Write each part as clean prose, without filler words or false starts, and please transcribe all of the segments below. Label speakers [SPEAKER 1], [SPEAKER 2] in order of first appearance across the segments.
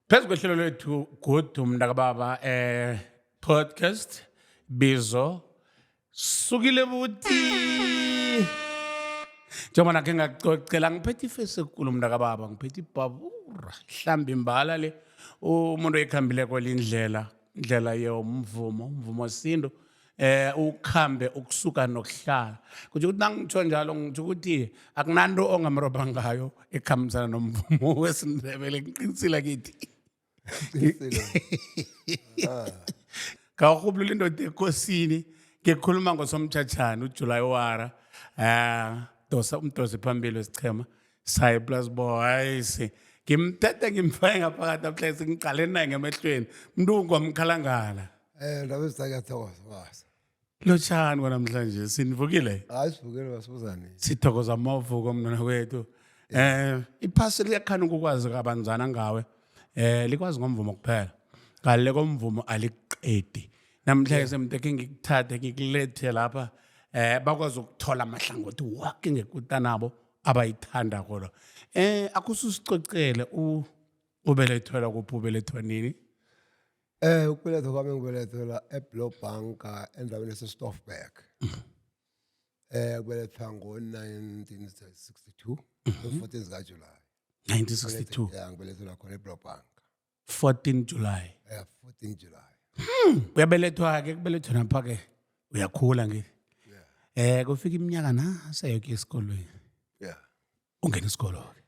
[SPEAKER 1] Phezu kwehlelo lethu godu mntakababa podcast bizo sukile buti njengoba nakhe ngakucocela ngiphethe ifesi ekulu mntakababa ngiphethe ibhabura hlambi imbala le umuntu oyikhambileko lindlela indlela yomvumo umvumo wesintu ukhambe ukusuka nokuhlala. Kutjho ukuthi nangitsho njalo ngitsho ukuthi akunanto ongamrobha ngayo ekhambisana nomvumo wesiNdebele ngiqinisile kithi. Ngawurhubulula indoda ekosini ngikhuluma ngosomtjhatjhana uJuly Wara dosa umdosi phambili wesichema saye plus boys ngimthethe ngimfake ngaphakathi namhlanje ngiqale naye ngemehlweni mntu ngwamkhalangala.
[SPEAKER 2] Ndaba ezitha kuyathokoza basa.
[SPEAKER 1] Lotshani kwanamhlanje sinivukile?
[SPEAKER 2] Hayi sivukile basibuzani.
[SPEAKER 1] Sithokoza amavuko mntwana kwethu. Iphasi liyakhana ukukwazi kabanzana ngawe. Likwazi ngomvumo kuphela. Ngale komvumo alikuqedi. Namhlanje semnteke ngikuthathe ngikulethe lapha bakwazi ukuthola amahlangothi wonke ngekutanabo abayithanda kolo. Akususicocele ubelethwela kuphi ubelethwa nini?
[SPEAKER 2] Ukubelethwa kwami ngibelethwela eBloubank endaweni yaseStoffberg. Kubelethwa ngo-1962 ngo-14 zikaJuly.
[SPEAKER 1] 1962.
[SPEAKER 2] Ya ngibelethelwa khona eBloubank.
[SPEAKER 1] 14 July.
[SPEAKER 2] 14 July.
[SPEAKER 1] Uyabelethwa ke kubelethwa napha ke uyakhula ngithi. Kufika iminyaka na seyoke esikolweni. Ungena isikolo ke.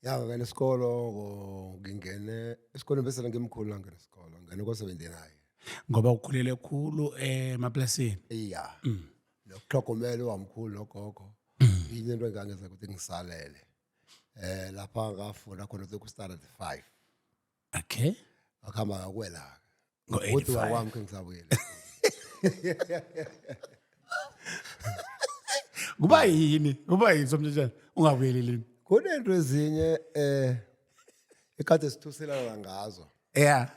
[SPEAKER 2] Ya ngene isikolo ngingene esikolweni bese ngimkhulu ngene isikolo ngene ko-79.
[SPEAKER 1] Ngoba ukhulele khulu emaplasini.
[SPEAKER 2] Iya. Nokuhlogomela wamkhulu nogogo. Yinye into engangenza ukuthi ngisalele. Lapha ngafunda khona ku standard 5.
[SPEAKER 1] Okay.
[SPEAKER 2] Wakhamba ngakwela.
[SPEAKER 1] Ngo-85.
[SPEAKER 2] Uthi wakwami ke ngisabuyele.
[SPEAKER 1] Kuba yini? Kuba yini somtshana ungabuyelelini?
[SPEAKER 2] Kunento ezinye ekade sithuselana ngazo.
[SPEAKER 1] Yeah.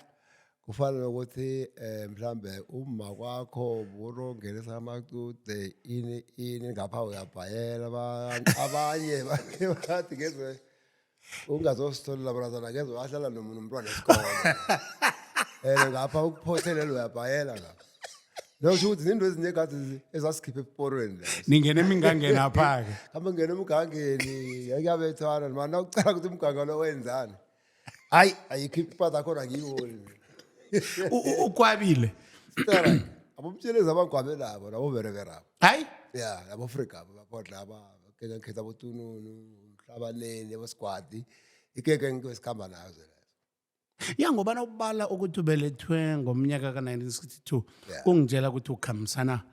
[SPEAKER 2] Kufana nokuthi mhlambe uma kwakho burongenisa amacude ini ini ngapha uyabhayela abanye bathi ngezwe ungazositholela brazana ngezwe wahlala nomuntu umntwana esikole. Ngapha ukuphothelele uyabhayela ngapha. Nokusho ukuthi izinto ezinye kade ezasikhipha ebuporweni lezo.
[SPEAKER 1] Ningena emingangeni apha ke.
[SPEAKER 2] Kambe ngena emgangeni kuyabethwana mana ucala ukuthi umganga lo wenzani. Hayi ayikho ipatha khona ngiyiboni.
[SPEAKER 1] Ukwabile.
[SPEAKER 2] Stara. Abomtshelezi abagwabe nabo nabo bereberabo.
[SPEAKER 1] Hayi.
[SPEAKER 2] Ya, nabo Afrika abodla aba kenya khetha abotununu, mhlabaneni, abosigwadi. Ikeke ngisikhamba nazo lezo.
[SPEAKER 1] Ya ngoba ubala ukuthi ubelethwe ngomnyaka ka-1962
[SPEAKER 2] Yeah.
[SPEAKER 1] kungitshela ukuthi ukhambisana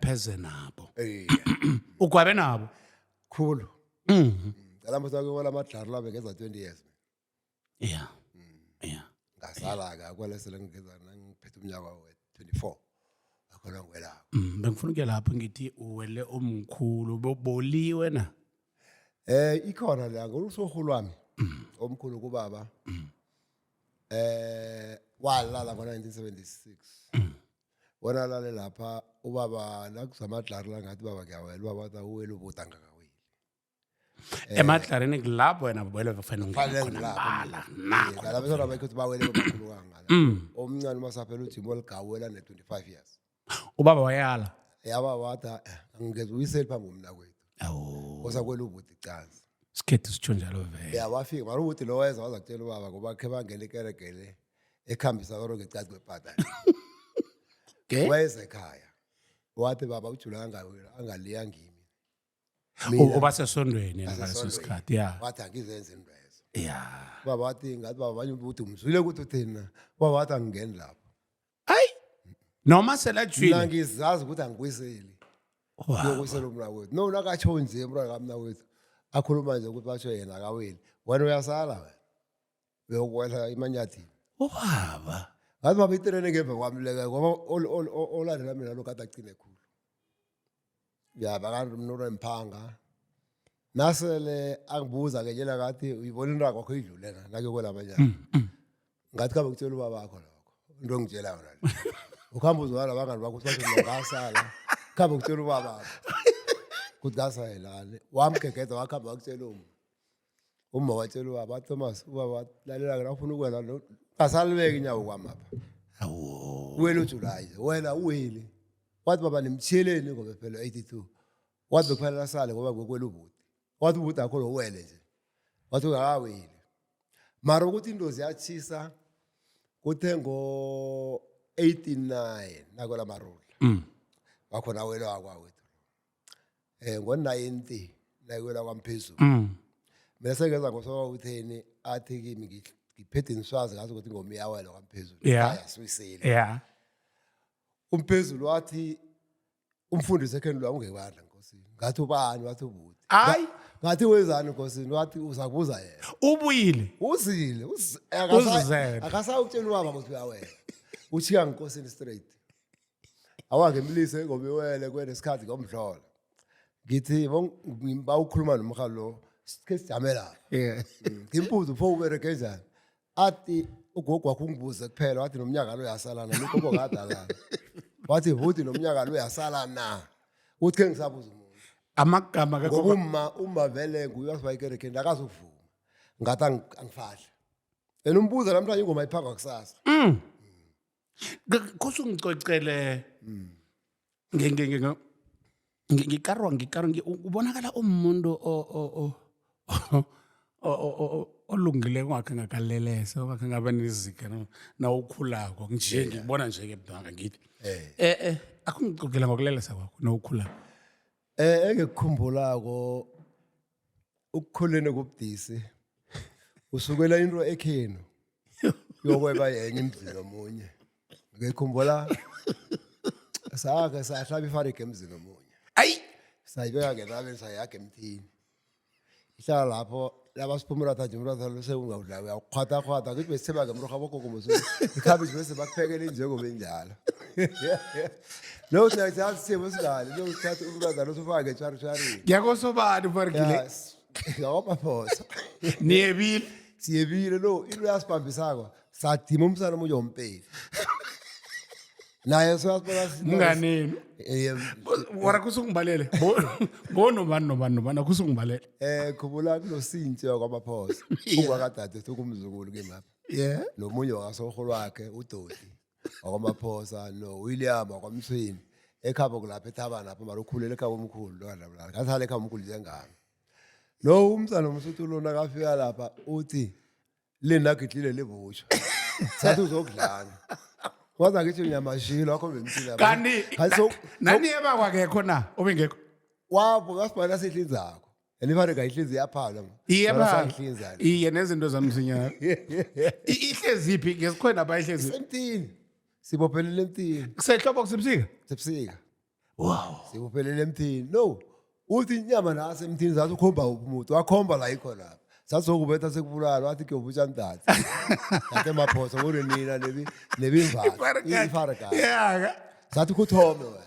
[SPEAKER 1] pheze nabo.
[SPEAKER 2] Eh,
[SPEAKER 1] Ugwabe nabo.
[SPEAKER 2] khulu. Cala mfowethu kwala amadlaro labe ngeza 20 years.
[SPEAKER 1] Yeah. Yeah.
[SPEAKER 2] Ngasala ke akwalesele ngeza ngiphethe umnyaka we-24. Akhona ngiwelako.
[SPEAKER 1] Bengifuna ukuya lapho ngithi uwele omkhulu boliwe na.
[SPEAKER 2] Ikhona la ngolusohulu wami. Omkhulu kubaba. Walala ngo-1976. Wona lale lapha ubaba nakuzamadlaro la ngathi baba ngiyawela ubaba wathi awuweli ubuda ngakaweli.
[SPEAKER 1] Emadlareni kulapho wena bubele kufanele ungene
[SPEAKER 2] Kufanele
[SPEAKER 1] khona
[SPEAKER 2] ngilapho.
[SPEAKER 1] mbala nakho.
[SPEAKER 2] Nalapho sona bayikho bawele bakhulu kangala. Omncane masaphela uJim oligawela ne-25 years.
[SPEAKER 1] Ubaba wayala.
[SPEAKER 2] Yaba wathi angeze uyiseli phambi komnakwethu.
[SPEAKER 1] Awu.
[SPEAKER 2] Osakwela ubude icansi.
[SPEAKER 1] Sikhethu sitsho njalo vele.
[SPEAKER 2] Ya wafika mara ubude lo weza waza kutshela ubaba ngoba khe bangena ikerege le ekhambisa koro ngecaci kwepata.
[SPEAKER 1] Okay.
[SPEAKER 2] Weza ekhaya. Wathi baba uJula angaliya ngimi.
[SPEAKER 1] Uba sesondweni yena ngaleso
[SPEAKER 2] Asesondweni.
[SPEAKER 1] sikhathi ya.
[SPEAKER 2] Wathi angizenze into lezo.
[SPEAKER 1] Ya.
[SPEAKER 2] Baba wathi ngathi baba banye ukuthi umzwile ukuthi uthini na. Baba wathi angingeni lapho.
[SPEAKER 1] Hayi. Noma
[SPEAKER 2] Mina
[SPEAKER 1] selajwile.
[SPEAKER 2] ngizazi ukuthi angikwiseli.
[SPEAKER 1] Wow.
[SPEAKER 2] Ngiyokwisela umnakwethu. No nakatsho nje umntwana kamnakwethu. Akhuluma nje ukuthi basho yena akaweli. Wena uyasala wena. Uyokwehla emanyathini.
[SPEAKER 1] Ubaba.
[SPEAKER 2] Ngathi baba iterene ngemva kwami leka ngoba olandela mina lo kade agcine khulu. Ya bakanti umuntu emphanga. Nasele angibuza ke yena ngathi uyibona into yakho idlule na nake kwela abanye. Ngathi khambe kutshela ubaba wakho lokho. Into engitshela yona le. Ukhamba uzwala abangani bakho uthi bathi ngasala. Khambe kutshela ubaba wakho. Kuthi ngasayelani. Wamgegeda wakhamba wakutshela umma. Umma watshela ubaba, Thomas, ubaba lalela ke ufuna ukwela lo. Asalibeki inyawo kwamapha.
[SPEAKER 1] Awu.
[SPEAKER 2] Wena uJuly, wena uweli. Wathi baba nimtshiyeleni ngoba phela 82. Wathi bekufanele asale ngoba kwekwela ubuti. Wathi ubuti akho lo wele nje. Wathi ungakaweli. Mara ukuthi into ziyatshisa kuthe ngo 89 nakwela marula. Wakhona wela wakwawethu. Ngo-90 nakwela kwamphezulu. Mina sengeza ngosoka utheni athi kimi ngiphethe inswazi ngazi ukuthi ingoma iyawela kwamphezulu. Ekhaya siwisile. Umphezulu wathi umfundisi ekheni lwami ungebandla nkosini. Ngathi ubani wathi ubuti.
[SPEAKER 1] Hayi.
[SPEAKER 2] Ngathi wenzani nkosini wathi uzakubuza yena.
[SPEAKER 1] Ubuyile.
[SPEAKER 2] Uzile,
[SPEAKER 1] Uzizele.
[SPEAKER 2] akasayokutshela ubaba ukuthi uyawela. Uthiya nkosini straight. Awake mlise ngoba iwele kwenesikhathi ngomhlola. Ngithi bawukhuluma nomhalo lo sike sijame lapha. Ngimbuze pho ubereke njani? Athi ugogo wakho ungibuze kuphela wathi nomnyaka lo uyasala na ugogo kadalala. Wathi vuthi nomnyaka lo uyasala na. Uthi ke ngisabuza umuntu.
[SPEAKER 1] Amagama
[SPEAKER 2] kagogo. Ngoba uma vele nguye wasiba ikerekeni akazukuvuma. Ngathi angifahla. Yena umbuza namhlanje ingoma iphangwa kusasa.
[SPEAKER 1] Kose ungicocele ngikarwa ngikarwa ubonakala umuntu olungileko ongakhe ngakalelesa ongakhe ngaba nezika nawukhulako nje ngikubona nje ke mntwana ngithi akungicocela ngokulelesa kwakho nawukhulako.
[SPEAKER 2] Engikukhumbulako ukukhuleni kubudisi usukela into ekhenu yokweba yenye emzini omunye. Ngikhumbula sake sahlaba ifarigi emzini omunye.
[SPEAKER 1] Ayi
[SPEAKER 2] sayibeka ngentabeni sayaga emthini. Ihlala lapho laba siphuma uratha nje umratha lo sewungawudla uyawukhwathakhwatha kuthi besitheba ngemrorho abogogo mos ikhabitjhi bese bakuphekele njengoba injalo. No siyasazi sithebo singale losithatha umratha lo sufake etshwaritshwarini.
[SPEAKER 1] Ngiyakosobani ufarigile.
[SPEAKER 2] Ngawapaphosa.
[SPEAKER 1] Niyebile.
[SPEAKER 2] Siyebile lo into yasibambisako sadima umsana omunye wompeli. Naye soyasibona
[SPEAKER 1] Mnganenu. Wara kusungibalele. Bonobani nobani nobani akusungibalele.
[SPEAKER 2] Khumbula kunosintsi wakwamaphosa. Ungwakadade sokumzukulu ke mapha. Nomunye wakasorholo wakhe uDoti wakwamaphosa no William wakwamthweni ekhabo kulapha ethabana lapho mara ukhulele ekhabo omkhulu lo kadlabulala ngathale ekhabo omkhulu njengami. Lo umsana omsuthu lona kafika lapha uthi lena gidlile lebusha. Sathi uzokudlana. Waza ngithi unyamashilo wakho bemthila.
[SPEAKER 1] Kanti nani yeba kwakekho na obengekho.
[SPEAKER 2] Wabo kasibona sihlinzako. And ifane kayihlinzi iyaphala.
[SPEAKER 1] Iye ba. Iye nezinto zamsinyana. Ihleziphi ngesikhwena bayihlezi.
[SPEAKER 2] Emthini. Sibophelele emthini.
[SPEAKER 1] Kusehlobo kusebusika?
[SPEAKER 2] Sebusika.
[SPEAKER 1] Wow.
[SPEAKER 2] Sibophelele emthini. No. Uthi inyama nase emthini zathi ukhomba umuntu wakhomba la ikho lapha. Sasokubetha sekubulala wathi kuyobutsha mdadi. Ngathi maphosa kuri nina nebi nebimva.
[SPEAKER 1] Ifaraka. Yeah.
[SPEAKER 2] Sathi kuthome wena.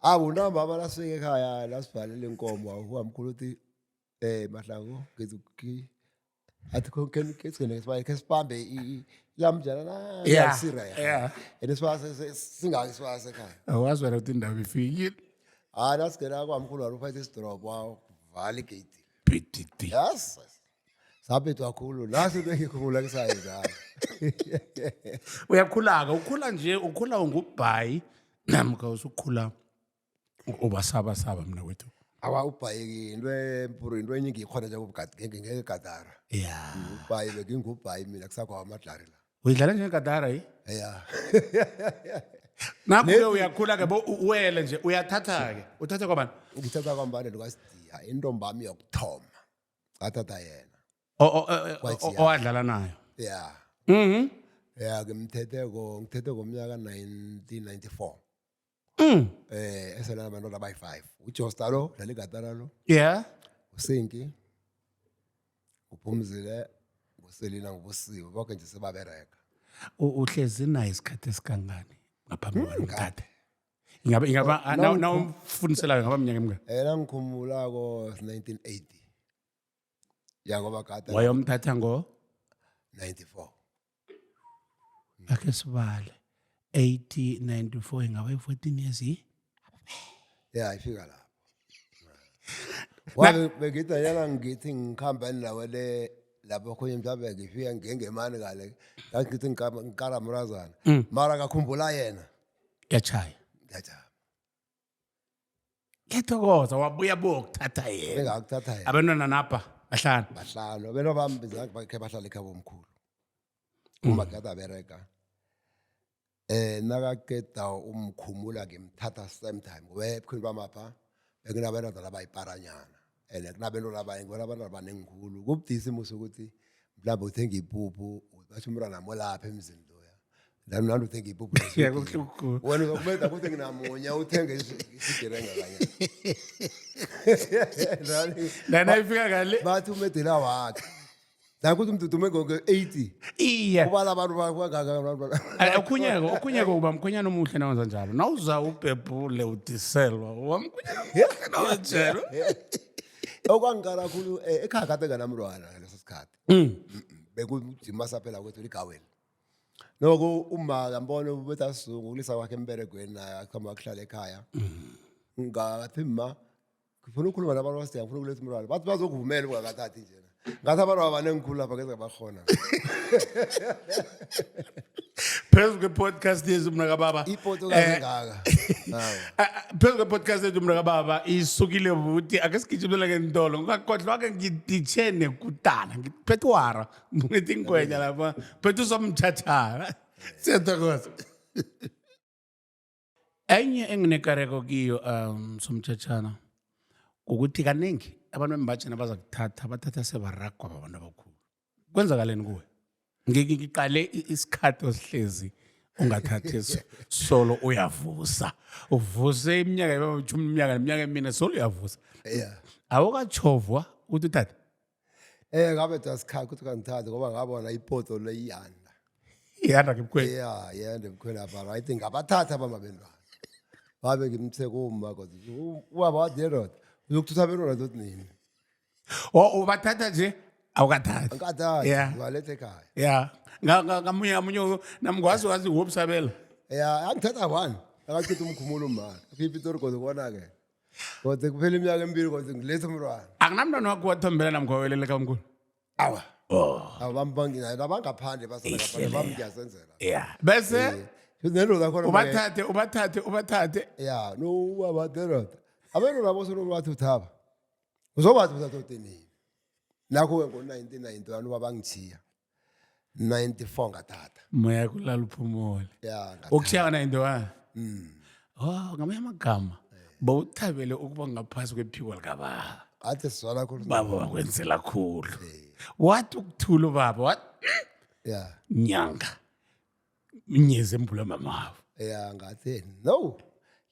[SPEAKER 2] Awu ntambama nasifika ekhaya lasibhalela inkomo awuhamkhulu uthi Mahlangu ngithi athi ke sibaye ke sibambe ilamjana na sira ya and sibase singaki sibase ekhaya.
[SPEAKER 1] Awazi wena ukuthi indaba ifikile.
[SPEAKER 2] Hayi nasigena kwamkhulu walo uphethe isidrobho wavala igate.
[SPEAKER 1] Bididi.
[SPEAKER 2] Yes. Sabethwa kakhulu naso into engikhumbula kusayenzayo.
[SPEAKER 1] Uyakhula-ke ukhula nje ukhula ungubhayi namkha usukhula ubasaba saba mina wethu.
[SPEAKER 2] Awa ubhayi into empuru into enye ngiyikhona nje ngegadara.
[SPEAKER 1] Ya.
[SPEAKER 2] Ubhayi bekingubhayi mina kusakho amadlari la.
[SPEAKER 1] Uyidlala njengegadara yi?
[SPEAKER 2] Ya.
[SPEAKER 1] Nakho-ke uyakhula-ke bo uwele nje uyathatha-ke. Uthatha kwabani?
[SPEAKER 2] Ngithatha kwambane lukasidiya intombami yokuthoma. Ngathatha yena.
[SPEAKER 1] Owadlala nayo.
[SPEAKER 2] Ya. Ya ngimthethe ko ngithethe ngomnyaka 1994. Esela abantu abayi-5. uJosta lo dlala igatara lo.
[SPEAKER 1] Yeah.
[SPEAKER 2] uSinki. Uphumzile nguSelina nguBusiwe bonke nje sebabereka.
[SPEAKER 1] Uhlezi naye isikhathi esikangani ngaphambi kokuba umthathe? Ingaba nawumfundiselayo ngaba minyaka emingaki?
[SPEAKER 2] Nangikhumbulako 1980. Ya ngoba kade
[SPEAKER 1] Wayomthatha ngo
[SPEAKER 2] 94.
[SPEAKER 1] Ake sibale 80 94 ingaba i-14 years yi?
[SPEAKER 2] Ya ifika lapho. Wabe bengithi nanyana ngithi ngikhamba endawo le lapho khonye mhlawumbe ngifika ngengemani ngale ngangithi ngikara mrazana mara ngakhumbula yena.
[SPEAKER 1] Yatshaya.
[SPEAKER 2] Ngiyajaba.
[SPEAKER 1] Ngiyathokoza, wabuya bokuthatha yena.
[SPEAKER 2] Bengakuthatha yena.
[SPEAKER 1] Abantwana napa bahlanu.
[SPEAKER 2] Bahlanu. Abantwana bami zange bakhe bahlala ekhabo omkhulu. Uma kade abereka. Nakaqeda umkhumula ngimthatha same time. Ngoba ebukhweni bamapha bekunabantwana abayiparanyana. And kunabantwana abanye, ngibona abantwana abanengi khulu. Kubudisi musa ukuthi mhlawumbe uthenga ipuphu, basho umntwana molapha emzini loya. Nami nami uthenga ipuphu.
[SPEAKER 1] Yeah, kubuhlungu.
[SPEAKER 2] Wena uzokumeda ukuthi nginamunye uthenge isigerenga kanye.
[SPEAKER 1] Lana ifika ngale.
[SPEAKER 2] Bathi umedela wakhe. Nakuthi umdudume ngo-80.
[SPEAKER 1] Iye.
[SPEAKER 2] Ubala abantu bangaka.
[SPEAKER 1] Okhunyeko uba mkhwenyana omuhle nawenza njalo. Nawuza ubhebhule udiselwa, uba mkhwenyana omuhle nawenza njalo.
[SPEAKER 2] Okwangikara kakhulu ekhaya kade nganamntwana ngaleso sikhathi. Bekujima saphela kwethu ligaweli. Noko uma ngambona ubetha sizungu ukulisa kwakhe emberegweni naye akhamba kuhlala ekhaya. Ngathi ma ngifuna ukukhuluma nabantu basiya ngifuna ukuletha umntwana. Bathi bazokuvumela ungakathathi njena. Ngathi abantu abanengi khulu lapha ngeze bakhona.
[SPEAKER 1] Phezu kwe-podcast yethu mna kababa.
[SPEAKER 2] Ipoto kangaka.
[SPEAKER 1] Phezu kwe-podcast yethu mna kababa isukile buti ake sigijimele ngentolo ngakhohlwa ke ngiditshe nekutana ngiphethe wara ngithi ingwenya lapha phethe usomthathana. Siyathokoza. Enye enginekareko kiyo somthetshana ukuthi kaningi abantu bembaji baza kuthatha bathatha sebaragwa babantu abakhulu. Kwenzakaleni kuwe? Ngiqale isikhathi osihlezi ungathathi solo uyavusa. Uvuse iminyaka emashumi iminyaka neminyaka emine solo uyavusa.
[SPEAKER 2] Yeah.
[SPEAKER 1] Awukajovwa ukuthi uthathe?
[SPEAKER 2] Ngabe dasikhathi ukuthi kangithathe ngoba ngabona ipoto leyanda.
[SPEAKER 1] Iyanda ngebukhweni.
[SPEAKER 2] Yeah, yanda ebukhweni apha right ngabathatha abamabentwana. Babe ngimthe kuma kodwa ubaba wathi ndoda uzokuthutha abentwana ndoda nini?
[SPEAKER 1] Oh, ubathatha nje awukathathi.
[SPEAKER 2] Angikathathi
[SPEAKER 1] Yeah.
[SPEAKER 2] ngibaletha ekhaya.
[SPEAKER 1] Yeah. Ngamunye ngamunye namngwazi wazi wobusabela.
[SPEAKER 2] Yeah, angithatha one. Akachitha umkhumulo uma. Afika iPitori kodwa kona ke. Kodwa kuphela iminyaka emibili kodwa ngiletha umntwana.
[SPEAKER 1] Akunamntwana wakho wathombela namkha wawelele kamkhulu.
[SPEAKER 2] Awa.
[SPEAKER 1] Oh.
[SPEAKER 2] Awabambangi nabangaphandle basala ngaphandle bami ngiyazenzela.
[SPEAKER 1] Yeah. Bese
[SPEAKER 2] Nendoda khona
[SPEAKER 1] ubathathe ubathathe ubathathe.
[SPEAKER 2] Ya, no ubaba ndoda. Abantwana labo solo bathi uthaba. Uzobathi uthatha utinini. Nakho ke ngo-1991 ubaba ngithiya. 94 ngathatha.
[SPEAKER 1] Moya kulala uphumule.
[SPEAKER 2] Ya, ngathatha.
[SPEAKER 1] Ukushiya ka-91. Oh, ngamanye amagama bowuthabele ukuba ngaphasi kwephiko likababa.
[SPEAKER 2] Athi sizwana khulu.
[SPEAKER 1] Baba wakwenzela khulu. Wathi ukuthula ubaba wathi
[SPEAKER 2] Ya.
[SPEAKER 1] nyanga nyezi embula mamavo.
[SPEAKER 2] Ya, ngathi no.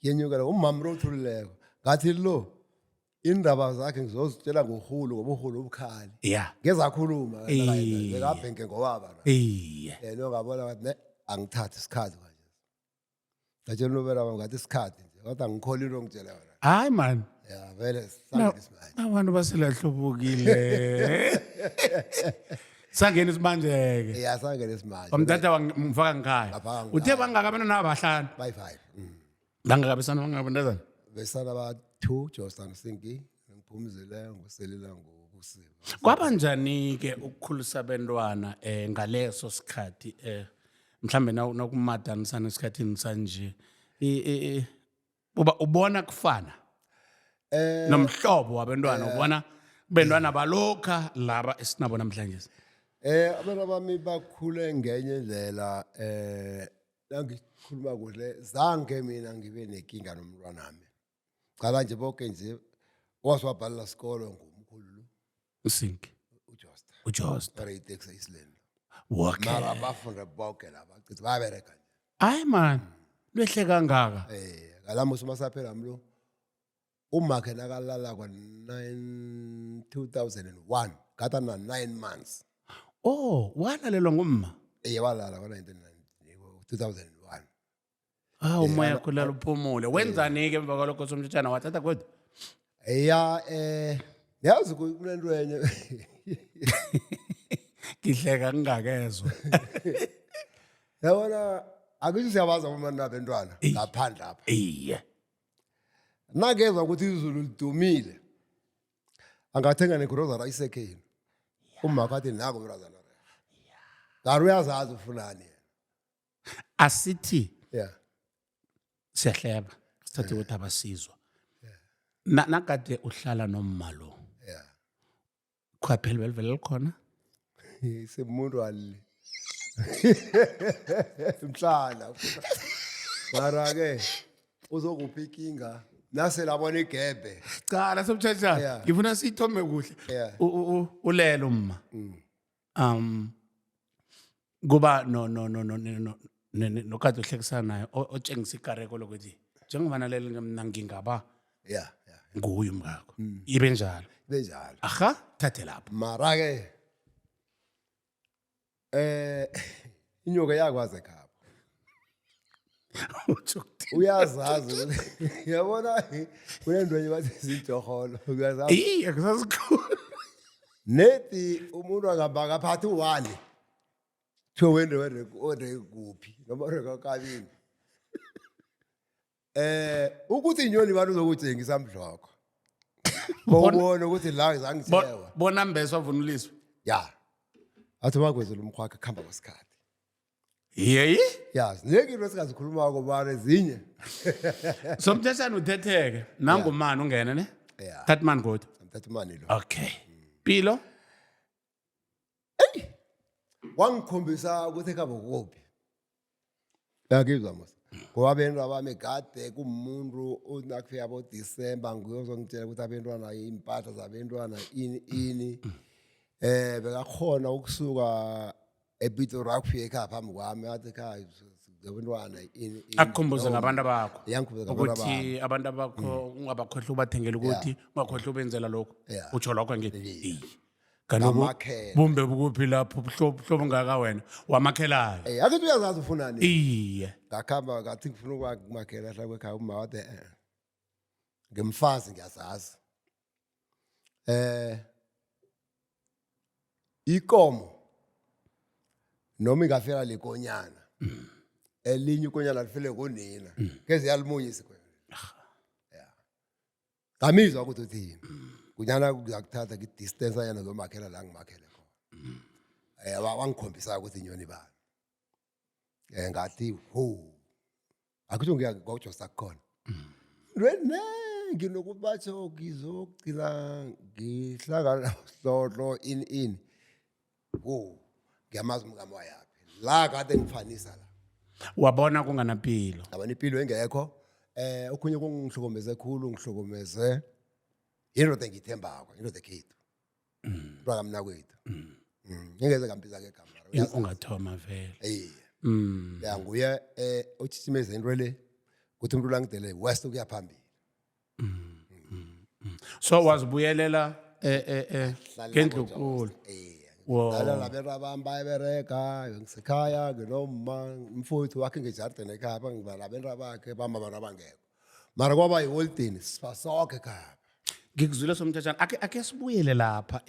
[SPEAKER 2] Yenyukela umama lo uthulileko. Ngathi lo indaba zakhe ngizozitshela ngohulu ngoba uhulu ubukhali.
[SPEAKER 1] Yeah.
[SPEAKER 2] Ngezakhuluma
[SPEAKER 1] Iye.
[SPEAKER 2] bekabhenke ngobaba.
[SPEAKER 1] Iye.
[SPEAKER 2] Yena ngabona ngathi ne angithathi isikhathi manje. Ngatshela unobela wami ngathi isikhathi nje kodwa angikholi into ongitshela yona.
[SPEAKER 1] Hayi man.
[SPEAKER 2] Ya vele sangena isimanje.
[SPEAKER 1] Abantu baselahlubukile. Sangena isimanje ke.
[SPEAKER 2] Ya sangena isimanje.
[SPEAKER 1] Wamthatha wamfaka ngikhaya.
[SPEAKER 2] Wamfaka ngikhaya.
[SPEAKER 1] Uthe bangaka abantwana abahlanu.
[SPEAKER 2] By 5.
[SPEAKER 1] Bangaka besana bangaka bantazana.
[SPEAKER 2] Besana ba 2 Jostan Sinki ngiphumzile nguselila ngubusiwe.
[SPEAKER 1] Kwabanjani ke ukukhulisa abantwana ngaleso sikhathi mhlambe nakumadanisana esikhathini sanje uba ubona kufana nomhlobo wabantwana ubona bentwana balokha laba esinabo namhlanje.
[SPEAKER 2] Abantwana bami bakhule ngenye indlela nangikhuluma kuhle zange mina ngibe nenkinga nomntwanami. Cala nje bonke nje owaswabhalela isikolo ngumkhulu lo
[SPEAKER 1] Usinki
[SPEAKER 2] uJosta.
[SPEAKER 1] uJosta.
[SPEAKER 2] Bare iteksi Island.
[SPEAKER 1] Okay.
[SPEAKER 2] Mara bafunda bonke laba cithi bayabereka nje.
[SPEAKER 1] Hayi man, lwehle kangaka.
[SPEAKER 2] Ngalamusa masaphela mlo umakhe nakalala kwa 9 2001 kade na 9 months.
[SPEAKER 1] Oh, walalelwa ngumma.
[SPEAKER 2] Walala kwa 1990 2001.
[SPEAKER 1] Ah, umoya kulala uphumule. Wenzani ke emva kwalokho somtshana wathatha kodwa?
[SPEAKER 2] Ya yazi kunento enye.
[SPEAKER 1] Ngihleka ngingakezwa.
[SPEAKER 2] Yabona akuthi siyabaza abantu abantwana ngaphandle apha.
[SPEAKER 1] Iye.
[SPEAKER 2] Nakezwa ukuthi izulu lidumile. Angathenga negrosari ayisekheni. Umma kathi nako mntazana. Kanti uyazazi ufunani yena.
[SPEAKER 1] Asithi siyahleba, sithathe ukuthi abasizwa. Nakade uhlala nomma lo. Khwaphela belivele likhona?
[SPEAKER 2] Semuntu ali. Mhlana. Mara ke uzokuphi inkinga nasele abona igebhe.
[SPEAKER 1] Cala somtshetsha, ngifuna siyithome kuhle. Ulele umma. Kuba no no no no no nokade uhlekisana naye otshengisa ikareko lokuthi njengoba naleli mina ngingaba nguye umkakho. Ibe njalo.
[SPEAKER 2] Ibe njalo.
[SPEAKER 1] Aha, thathe lapho.
[SPEAKER 2] Mara ke inyoka yakwazi ekhaya.
[SPEAKER 1] Utsho ukuthini?
[SPEAKER 2] Uyazazi uyabona kunento enye bathi zijoholo uyazazi.
[SPEAKER 1] Iye, kusasikhulu.
[SPEAKER 2] Nethi umuntu angabakaphathi u-one kuthiwe wende wende kuphi noma wende kabini. Ukuthi inyoni bantu uzokutshengisa mdloko. Bowubona ukuthi la zangitshela.
[SPEAKER 1] Bona mbeso avunuliswe.
[SPEAKER 2] Ya. Athi makwezela umkhwakhe kuhamba kwesikhathi.
[SPEAKER 1] Yeyi?
[SPEAKER 2] Ya, zinengi into esingazikhulumako mara ezinye.
[SPEAKER 1] Somtheshana uthetheke. Nangumani ungene ne?
[SPEAKER 2] Yeah.
[SPEAKER 1] Thatha mani kodwa.
[SPEAKER 2] Thatha mani lo.
[SPEAKER 1] Okay. Pilo?
[SPEAKER 2] Ey! Wangikhombisa ukuthi ekhabo kuphi. Uyangizwa mos. Ngoba abentwana bami kade kumuntu nakufika abo-December nguye ozongitshela ukuthi abentwana iimpahla zabentwana ini ini. Bekakhona ukusuka ePitori akufika ekhaya phambi kwami athi ekhaya abentwana ini ini.
[SPEAKER 1] Akukhumbuze ngabantu abakho.
[SPEAKER 2] Yangikhumbuza ngabantu
[SPEAKER 1] Ukuthi
[SPEAKER 2] abami.
[SPEAKER 1] abantu abakho ungabakhohlwa ubathengela ukuthi, ungakhohlwa ubenzela lokho. Utsho lokho ngithi. Iye. Kaloku
[SPEAKER 2] Ngamakhela.
[SPEAKER 1] bumbe bukuphi lapho buhlobo ungaka wena wamakhelayo.
[SPEAKER 2] Akithi uyazazi ufunani.
[SPEAKER 1] Iye.
[SPEAKER 2] Ngakhamba ngathi ngifuna ukumakhela hlala kwekhaya umma wathi eh. Ngimfazi ngiyazazi. Ikomo noma ingafela lekonyana. Elinye ikonyana lifele kunina. Ngeze yalimunyisa ikonyana. Ngamizwa ukuthi uthini. Kunyana kuzakuthatha ngidistance yena zomakhela la ngimakhele khona. Wangikhombisa ukuthi inyoni bani. Ngathi ho. Akutho ngiya ngojosa khona. Lwenengi nokubatsho ngizogcina ngihlangana noSihlohlo ini ini. Wo, ngiyamazi umngami wayaphi. La kade ngifanisa la.
[SPEAKER 1] Wabona kunganampilo.
[SPEAKER 2] Ngabona impilo engekho. Okhunye kungihlukumeze khulu, ngihlukumeze indoda engiyithembako, indoda ekhethu. Mntwana kamnakwethu. Ngingeze ngambiza ngegama.
[SPEAKER 1] Ungathoma vele.
[SPEAKER 2] Iye. Ya nguye otshitshimeze into le kuthi umuntu langidele west ukuya phambili.
[SPEAKER 1] So wazibuyelela ngendlukulu.
[SPEAKER 2] Iye.
[SPEAKER 1] Wow.
[SPEAKER 2] Lala labera bami bayabereka ngisekhaya nginomma mfowethu wakhe ngejardini ekhaya bangiba labenta bakhe bamba abantu abangekho. Mara kwaba yiholidini sifa sonke ekhaya.
[SPEAKER 1] Ngikuzwile somthetshana ake sibuyele lapha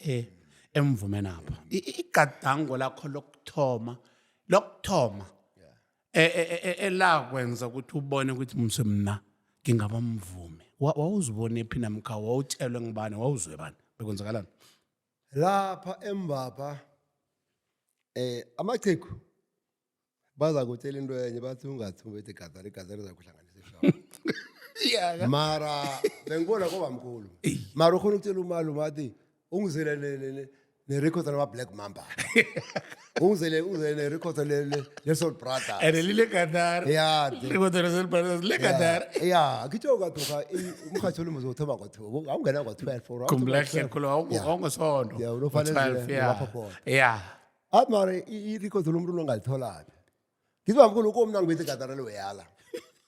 [SPEAKER 1] emvumeni apha. Igadango lakho lokuthoma elakwenza ukuthi ubone ukuthi mse mna ngingaba mvumi. Wawuzibone phi namkha wawutshelwe ngubani, wawuzwe bani? Bekwenzakalani?
[SPEAKER 2] Lapha embapha amachegu baza kutshela into enye bathi ungathi ubethe igadara, igadara izakuhlanganisa ihloko. Mara bengibona koba mkhulu. Mara ukhona ukutshela umalume athi ungizele ne-record lama Black Mamba. Ungizele ne-record le Soul Brothers.
[SPEAKER 1] Ene lile gadara.
[SPEAKER 2] Ya,
[SPEAKER 1] Record le Soul Brothers le gadara.
[SPEAKER 2] Ya, ngitsho kwathuka umhatsho lo uzothoma ngo-12, awungena ngo-12 or
[SPEAKER 1] Khumbula kuhle khulu awungosondo.
[SPEAKER 2] Ya, unofanele
[SPEAKER 1] Ngo-12,
[SPEAKER 2] nje
[SPEAKER 1] ya.
[SPEAKER 2] lapho khona.
[SPEAKER 1] Ya.
[SPEAKER 2] Athi mara i-record lomuntu longalitholaphi. Ngithi bamkhulu komna ngibethe igadara loyala.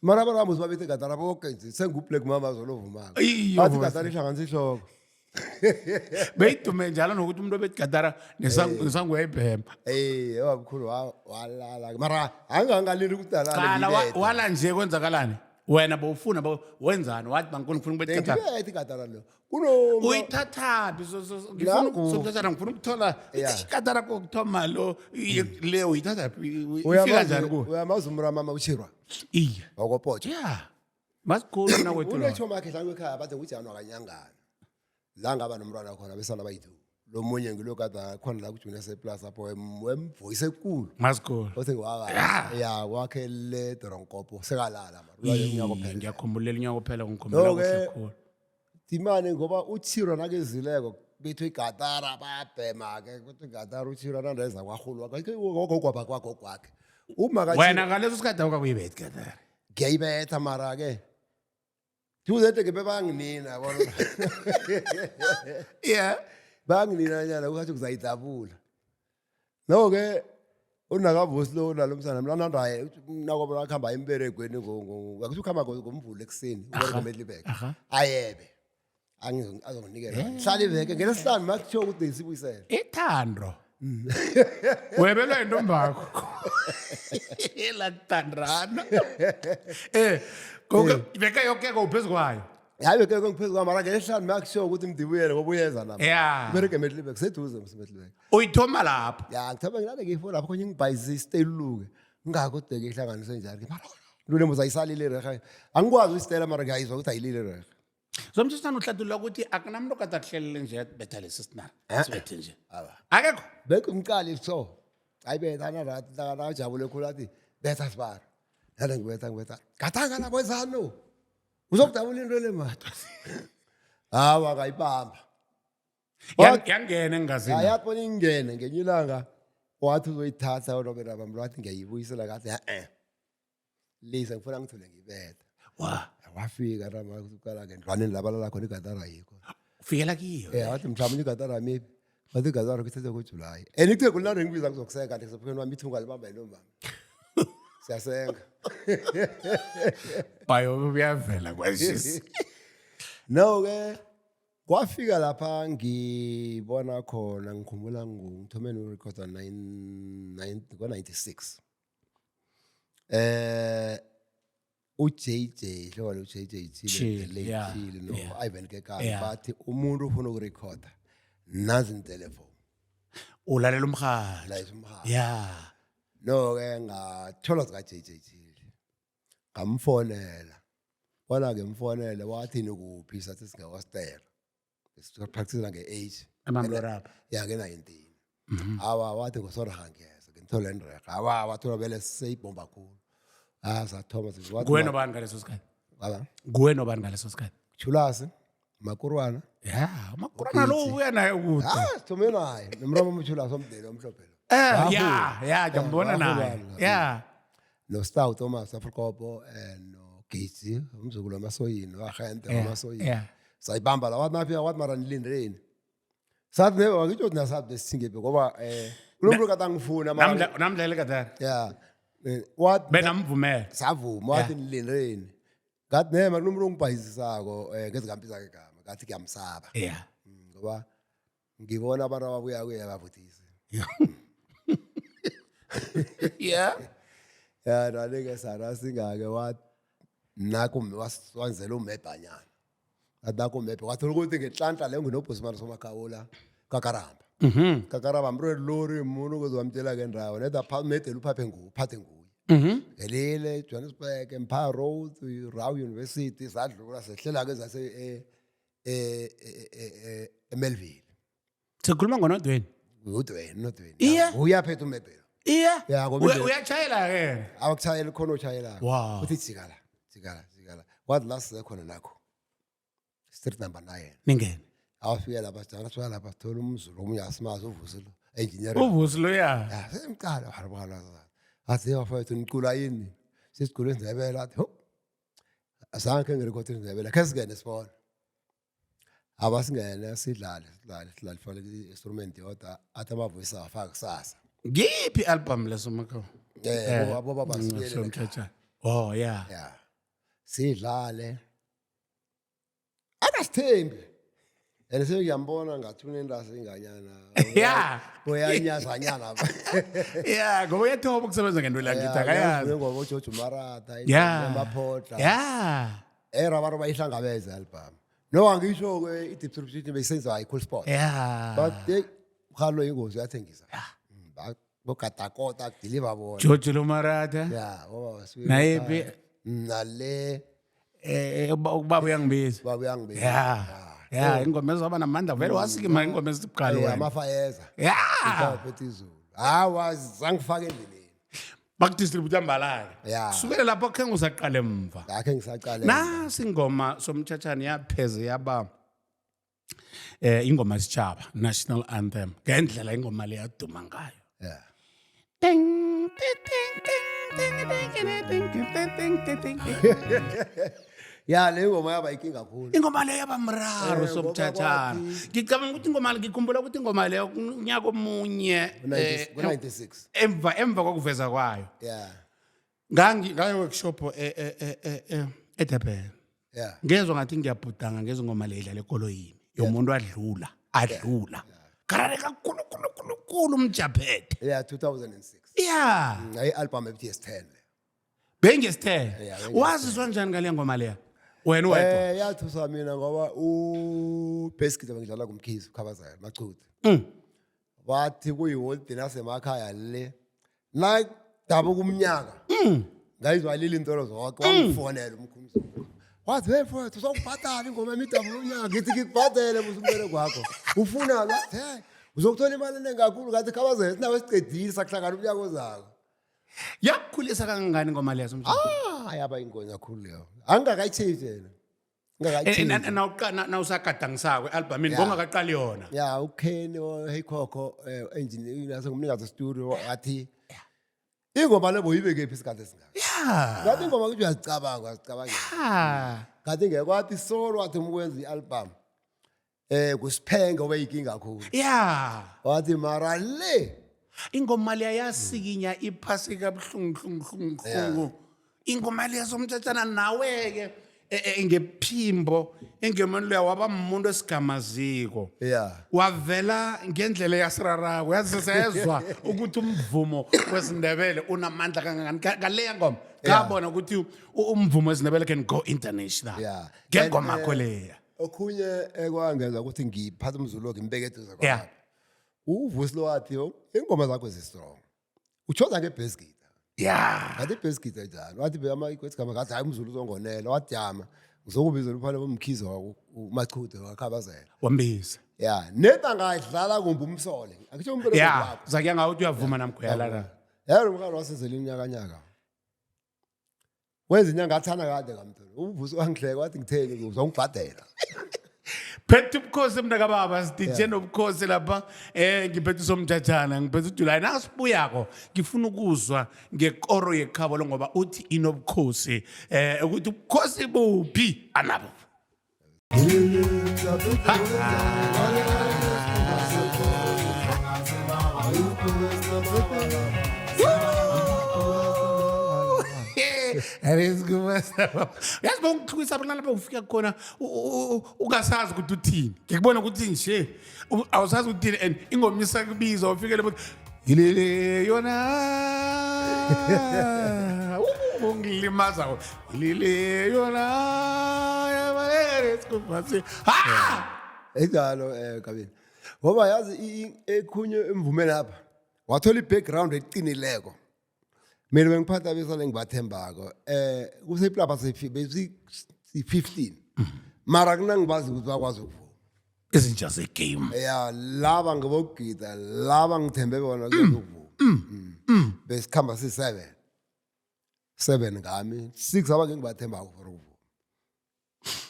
[SPEAKER 2] Mara abantu bami babethe igadara bonke nje sengu-Black Mamba zolovumako.
[SPEAKER 1] Iyo,
[SPEAKER 2] Athi igadara ihlanganisa ihloko.
[SPEAKER 1] Beyidume njalo nokuthi umuntu obethi gadara nesango uyayibhema.
[SPEAKER 2] Babamkhulu walala. Mara angangaleli ukuthi alale
[SPEAKER 1] Qala
[SPEAKER 2] ngibethe.
[SPEAKER 1] wala nje kwenzakalani? Wena bowufuna wenzani? Wathi bamkhulu ngifuna ukubetha igadara.
[SPEAKER 2] Ngibethe igadara lo.
[SPEAKER 1] Uyithathaphi? Ngifuna
[SPEAKER 2] Nangu.
[SPEAKER 1] somthatha ngifuna ukuthola igadara kokuthoma lo le uyithathaphi? Ifika njani kuwe?
[SPEAKER 2] Uyamazi umramama uChirwa?
[SPEAKER 1] Iye.
[SPEAKER 2] Wakopotsha.
[SPEAKER 1] Ya. Masikhulu nakwethu lo.
[SPEAKER 2] Unetshomi yakhe hlanu ekhaya bathi uJani wakanyangana. La ngaba nomntwana khona besana bayi-two. Lo munye ngilo kade khona la kujunior seplus apho wemvoyise ekulu.
[SPEAKER 1] Masikolo.
[SPEAKER 2] Othi ngwaka ya wakhe le doronkopo sekalala mara uyaye unyaka ophela.
[SPEAKER 1] Ngiyakhumbula unyaka ophela, ngikhumbula
[SPEAKER 2] No-ke,
[SPEAKER 1] kuhle khulu.
[SPEAKER 2] Timane ngoba uThiro nakezileko bethu igatara bayabhema ke kuthi igatara uThiro nandeza kwahulu gogo kwagogo wakhe. Uma ka
[SPEAKER 1] Wena ngaleso sikhathi awukakuyibethi gatara.
[SPEAKER 2] Ngiyayibetha mara ke Tuesday ke bebanginina yabona. Banginina nyana ukathi kuzayidabula. No ke unakavusi lo nalomsana mlana ndaye nakoba akhamba emberegweni ngo akuthi ukhamba ngomvulo ekuseni ubereka eMiddelburg. Ayebe. Azonginikela. Hlala iveke ngelesihlanu makuthiwa ukuthi ngisibuyisele.
[SPEAKER 1] Ithando. Webelwa intombakho. Lathandana. Konke veke yoke ke uphezu kwayo.
[SPEAKER 2] Hayi beke ngiphezu kwami mara ngelesihlanu makuthiwa ukuthi mdibuyele ngoba uyeza nami. Ubereka eMiddelburg seduze mseMiddelburg.
[SPEAKER 1] Uyithoma lapho.
[SPEAKER 2] Ya ngithoma ngilale ngiyifuna lapho khonye ngibhayizise isiteluke. Ngingakho deke ihlanganiswe njalo ke mara lule muza ayisalile rehe. Angikwazi uyisitela mara ngiyayizwa ukuthi ayilile rehe.
[SPEAKER 1] Zomtshishana uhlathulula ukuthi akunamuntu okade akuhlelele nje betha lesi sinara. Sibethe nje.
[SPEAKER 2] Awa.
[SPEAKER 1] Akekho.
[SPEAKER 2] Bekho umqali so. Hayi betha na rat na na jabule khulu athi betha sibara. Nale ngibetha ngibetha. Gathanga la kwezano. Uzokudabula into le mata. Hawa kayibamba.
[SPEAKER 1] Yangena engazini.
[SPEAKER 2] Ayathi bona ingene ngenye ilanga wathi uzoyithatha uRobert Abamlo wathi ngiyayibuyisela kathi eh. Lisa ngifuna ngithule ngibetha.
[SPEAKER 1] Wa.
[SPEAKER 2] Wafika rama uqala ke ndlwaneni labalala khona igatara yikho.
[SPEAKER 1] Ufikela kiyo.
[SPEAKER 2] Wathi mhlawumbe igatara maybe. Wathi igatara kuthethe kuJuly. And ithe kulana ngibiza ngizokusenga kanti ngizophela wami ithunga libamba intombami. Siyasenga.
[SPEAKER 1] Bayo uyavela kwashisi.
[SPEAKER 2] No ke kwafika lapha ngibona khona ngikhumbula ngithome nokurekhoda 9 9 ngo-96 uJJ hlobo lo JJ Chile
[SPEAKER 1] Chile,
[SPEAKER 2] the late Chile no Ivan Kekana bathi umuntu ufuna ukurekhoda nazi intelefoni.
[SPEAKER 1] Ulalela umhajo.
[SPEAKER 2] La isumhajo. No ke ngathola zika JJ Chile ngamfonela wala ke mfonele wathi nikuphi sathi singewastela practice nge-8
[SPEAKER 1] Amamlorapha.
[SPEAKER 2] Ya nge-19 awa wathi ngosorha ngiyeza ngithole ndirega awa wathola vele seyibhomba khulu ah sathoma wathi
[SPEAKER 1] Kuwe nobani ngaleso sikhathi?
[SPEAKER 2] Baba
[SPEAKER 1] Kuwe nobani ngaleso sikhathi?
[SPEAKER 2] Chulasi Makurwana.
[SPEAKER 1] Ya, Makurwana lo ubuya naye kude.
[SPEAKER 2] Ah sithome naye nomramo umchulasi omdele omhlophe lo.
[SPEAKER 1] Ya, ya, ngiyambona naye. Ya.
[SPEAKER 2] No Stout Thomas Afrikopo no Gates umzukulu wamasoyini wahente wamasoyini. Sayibamba la wathi nafika wathi mara nilindeni. Sathi ne wakitsho thina sathi besingephi ngoba kunomuntu kade angifuna mara
[SPEAKER 1] Namdlele kadala.
[SPEAKER 2] Ya. Wathi
[SPEAKER 1] Benamvumela.
[SPEAKER 2] Savuma wathi nilindeni. Ngathi ne mara kunomuntu ongibhayisisako ngezikambiza ke igama ngathi ngiyamsaba. Ngoba ngibona abantu ababuya kuye bavuthise. Ya nalike sara singake wathi nakho wanzela umebhanyana. Ngathi nakho umebhe wathola ukuthi ngenhlanhla leyo nginobhusimana somakhawula kakaramba. Kakaramba mrwe lori umuntu ukuzwamtshela ke ndawo neda pha medela uphaphe nguye uphathe nguye. Ngelile Johannesburg Empire Road Rau University sadlula sehlela ke zase eMelville.
[SPEAKER 1] Sikhuluma ngonodweni.
[SPEAKER 2] Udweni nodweni.
[SPEAKER 1] Iye.
[SPEAKER 2] Uyaphethe umebhelo.
[SPEAKER 1] Iye.
[SPEAKER 2] Ya, ngoba
[SPEAKER 1] Uyatshayela ke.
[SPEAKER 2] Awukushayela khona ushayela.
[SPEAKER 1] Wow.
[SPEAKER 2] Uthi jikala, jikala, jikala. Wathi la size khona nakho. Street number 9.
[SPEAKER 1] Ningene.
[SPEAKER 2] Awafika lapha sijana sifika lapha sithola umZulu omunye asimazi uVusi lo engineer.
[SPEAKER 1] UVusi lo ya.
[SPEAKER 2] Ya semqala harabala. Athi bafethu nicula yini? Sisicula isiNdebele athi ho. Azange ngirekhode isiNdebele khe singene sibone. Abasingene sidlale sidlale sidlale fale i-instrument yodwa athi amavoice awafaka kusasa.
[SPEAKER 1] Ngiphi album leso makho?
[SPEAKER 2] Abo baba sibuyele.
[SPEAKER 1] Somthatha. Oh yeah.
[SPEAKER 2] Ya. Sidlale. Akasithembi. And sengiyambona ngathi unentasi inganyana. Uyanyazanyana.
[SPEAKER 1] Yeah, ngoba uyathoma ukusebenza ngento la ngithi akayazi.
[SPEAKER 2] Ngoba uJojo Maratha, Maphodla. Abantu bayihlangabeza album. No angisho ke i-distribution beyisenziwa yi-Cool Sport. But hey, mkhalo ingozi uyathengisa. Bogadakota deliver bona.
[SPEAKER 1] Jojo Lomaratha.
[SPEAKER 2] Ya, ngoba basuke
[SPEAKER 1] Naye phi?
[SPEAKER 2] Nale
[SPEAKER 1] Ubaba uyangibiza.
[SPEAKER 2] Ubaba uyangibiza.
[SPEAKER 1] Ya, ingoma ezaba namandla vele wasikima ingoma ezibukhali wena.
[SPEAKER 2] Amafayeza.
[SPEAKER 1] Ya.
[SPEAKER 2] Phethe izulu. Hawa, zangifaka endleleni.
[SPEAKER 1] Bakudistribute mbalake.
[SPEAKER 2] Ya.
[SPEAKER 1] Kusukela lapho khe ngisaqala emva.
[SPEAKER 2] Ngakhe ngisaqala.
[SPEAKER 1] Nasi ingoma somtshatshane yapheze yaba ingoma yesitshaba, national anthem, ngendlela ingoma le yaduma ngayo. Ding, ding, ding, ding, ding, ding, ding, ding, ding, ding, ding.
[SPEAKER 2] Ya, le ngoma yaba inkinga kakhulu.
[SPEAKER 1] Ingoma leyo yaba mraro
[SPEAKER 2] Eh, ngoba
[SPEAKER 1] somtshatshana.
[SPEAKER 2] kwathi-
[SPEAKER 1] Ngicabanga ukuthi ingoma ngikhumbula ukuthi ingoma leyo unyaka omunye
[SPEAKER 2] Ngo-96.
[SPEAKER 1] emva kokuveza kwayo. Ngangi ngaye workshop eDurban. Ngezwe ngathi ngiyabhudanga ngezwe ingoma le idlala ekoloyini yomuntu adlula adlula. Karare kakhulu khulu khulu khulu umjaphethe.
[SPEAKER 2] Yeah, 2006. Ngayi album ethi yes10.
[SPEAKER 1] Bengesithele.
[SPEAKER 2] Yeah, bengesithele.
[SPEAKER 1] Wazizwa njani ngale ngoma leya? Wena wedwa.
[SPEAKER 2] Yathusa mina ngoba u bass ngidlala kumkhizi ukhabazela machude. Wathi kuyiholide nasemakhaya le. Na dabuka umnyaka. Ngayizwalile intolo zonke wangifonela umkhumzi. Wathi hey mfowethu uzokubhadala ingoma yami idabuka umnyaka. Ngithi ngikubhadele musumbele kwakho. Ufuna wathi hey uzokuthola imali eningi kakhulu ngathi khabazela sinawe sicedile sakuhlangana umnyaka ozako.
[SPEAKER 1] Yakukhulisa kangangani ingoma leya somjaphethe?
[SPEAKER 2] Ah, yaba ingonya kakhulu leyo. Angingakayitshintshi yena. Ngingakayitshintshi.
[SPEAKER 1] Nawusagadangisako e-albhamini
[SPEAKER 2] Yeah.
[SPEAKER 1] bongakaqali yona.
[SPEAKER 2] Ya, uKenny Haycock engineer nasengumnikazi studio wathi ingoma le boyibe kephi isikhathi esingaka. Ngathi ingoma kuthi uyazicabanga uyazicabanga. Ngathi ngeke wathi solo wathi umkwenza i-album. Kusiphenge obeyinkinga kakhulu. Wathi mara le
[SPEAKER 1] Ingoma leya yasikinya iphasi kabuhlungu hlungu hlungu hlungu. Ingoma leya somtshatshana nawe-ke ngephimbo engemeni leya waba mumuntu esigamaziko. Wavela ngendlela yasirarako yazi sezwa ukuthi umvumo wesiNdebele unamandla kangangani ngaleya ngoma. Ngabona ukuthi umvumo wesiNdebele can go international. Ngengoma
[SPEAKER 2] And,
[SPEAKER 1] yakho leya.
[SPEAKER 2] Okhunye ekwangenza ukuthi ngiphathe umzulu wakhe ngimbeke eduze kwami. Uvusi lo wathi ingoma zakho zi-strong. Utshoza nge-bass guitar. Ngathi i-bass guitar njani? Wathi beyama igama ngathi hayi umzulu uzongonela. Wathi jama ngizokubizela uphale bomkhize wakho uMachude wakhabazela.
[SPEAKER 1] Wambiza.
[SPEAKER 2] Ya, neta ngadlala kumbe umsole. Akutjho umbereko wakho.
[SPEAKER 1] Zakuya ngawe ukuthi uyavuma namkho uyalala.
[SPEAKER 2] Yebo umkhalo wasenzela iminyaka nyaka. Wenza inyanga athana kade ngamthola. Uvusi wangihleka wathi ngitheni uzongibhadela.
[SPEAKER 1] Phethe ubukhosi mntakababa sidije nobukhosi lapha ngiphethe usomthathana ngiphethe uJuly nasibuyako ngifuna ukuzwa ngekoro yekhabo lo ngoba uthi inobukhosi ukuthi ubukhosi buphi anabo. Yazi bongithukisa abantwana lapha ufika khona ungasazi ukuthi uthini. Ngikubona ukuthi nje awusazi ukuthini and ingoma isakubiza ufike lapho ilele yona. Ungilimaza ilele yona. Ha!
[SPEAKER 2] Enjalo Kabini. Ngoba yazi ekhunye emvumeni apha wathola i-background eqinileko. Mina bengiphatha abesana engibathembako. Kuseplapa besi 15. Mara kunangibazi ukuthi bakwazi ukuvuma.
[SPEAKER 1] Izinja zegame.
[SPEAKER 2] Ya, laba ngibogida, laba ngithembe bona kuyokuvuma. Besikhamba si7. 7 ngami, 6 abake ngibathembako for ukuvuma.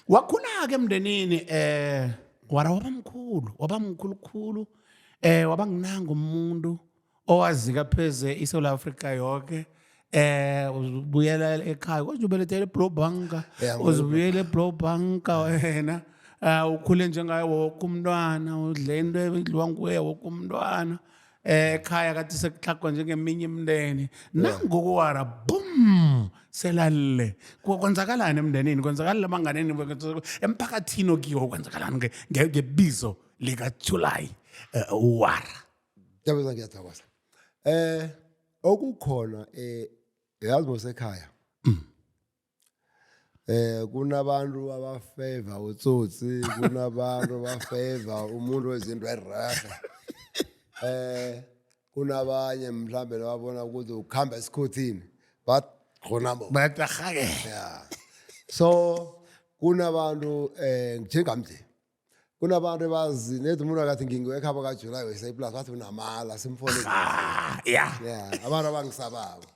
[SPEAKER 1] Wakhula ke emndenini wara wabamkhulu, wabamkhulu khulu. Wabanginanga umuntu owazika pheze iSouth Africa yonke. Uzibuyela ekhaya kodwa ubelethele eBloubank. Uzibuyele eBloubank wena. Ukhule njengaye wonke umntwana, udle into edliwa nguye wonke umntwana. Ekhaya kathi sekuhlagwa njengeminye imindeni. Nangoku wara boom selalile. Kwenzakalani emndenini? Kwenzakalani ebanganeni? Emphakathini okiwo kwenzakalani ngebizo lika July wara?
[SPEAKER 2] Ngiyabonga, ngiyathokoza. Okukhona yazi mosekhaya. Kunabantu abafavor utsotsi, kunabantu abafavor umuntu wezinto erehe. Kunabanye mhlambe lababona ukuthi ukhamba esikhothini bathi khona bo.
[SPEAKER 1] Bayatahake.
[SPEAKER 2] Yeah. So kunabantu njengami nje. Kunabantu abazi nedi umuntu akathi ngingiwekhabo kaJuly weseplus bathi unamala simfone.
[SPEAKER 1] Ah, ya.
[SPEAKER 2] Yeah, abantu abangisabako.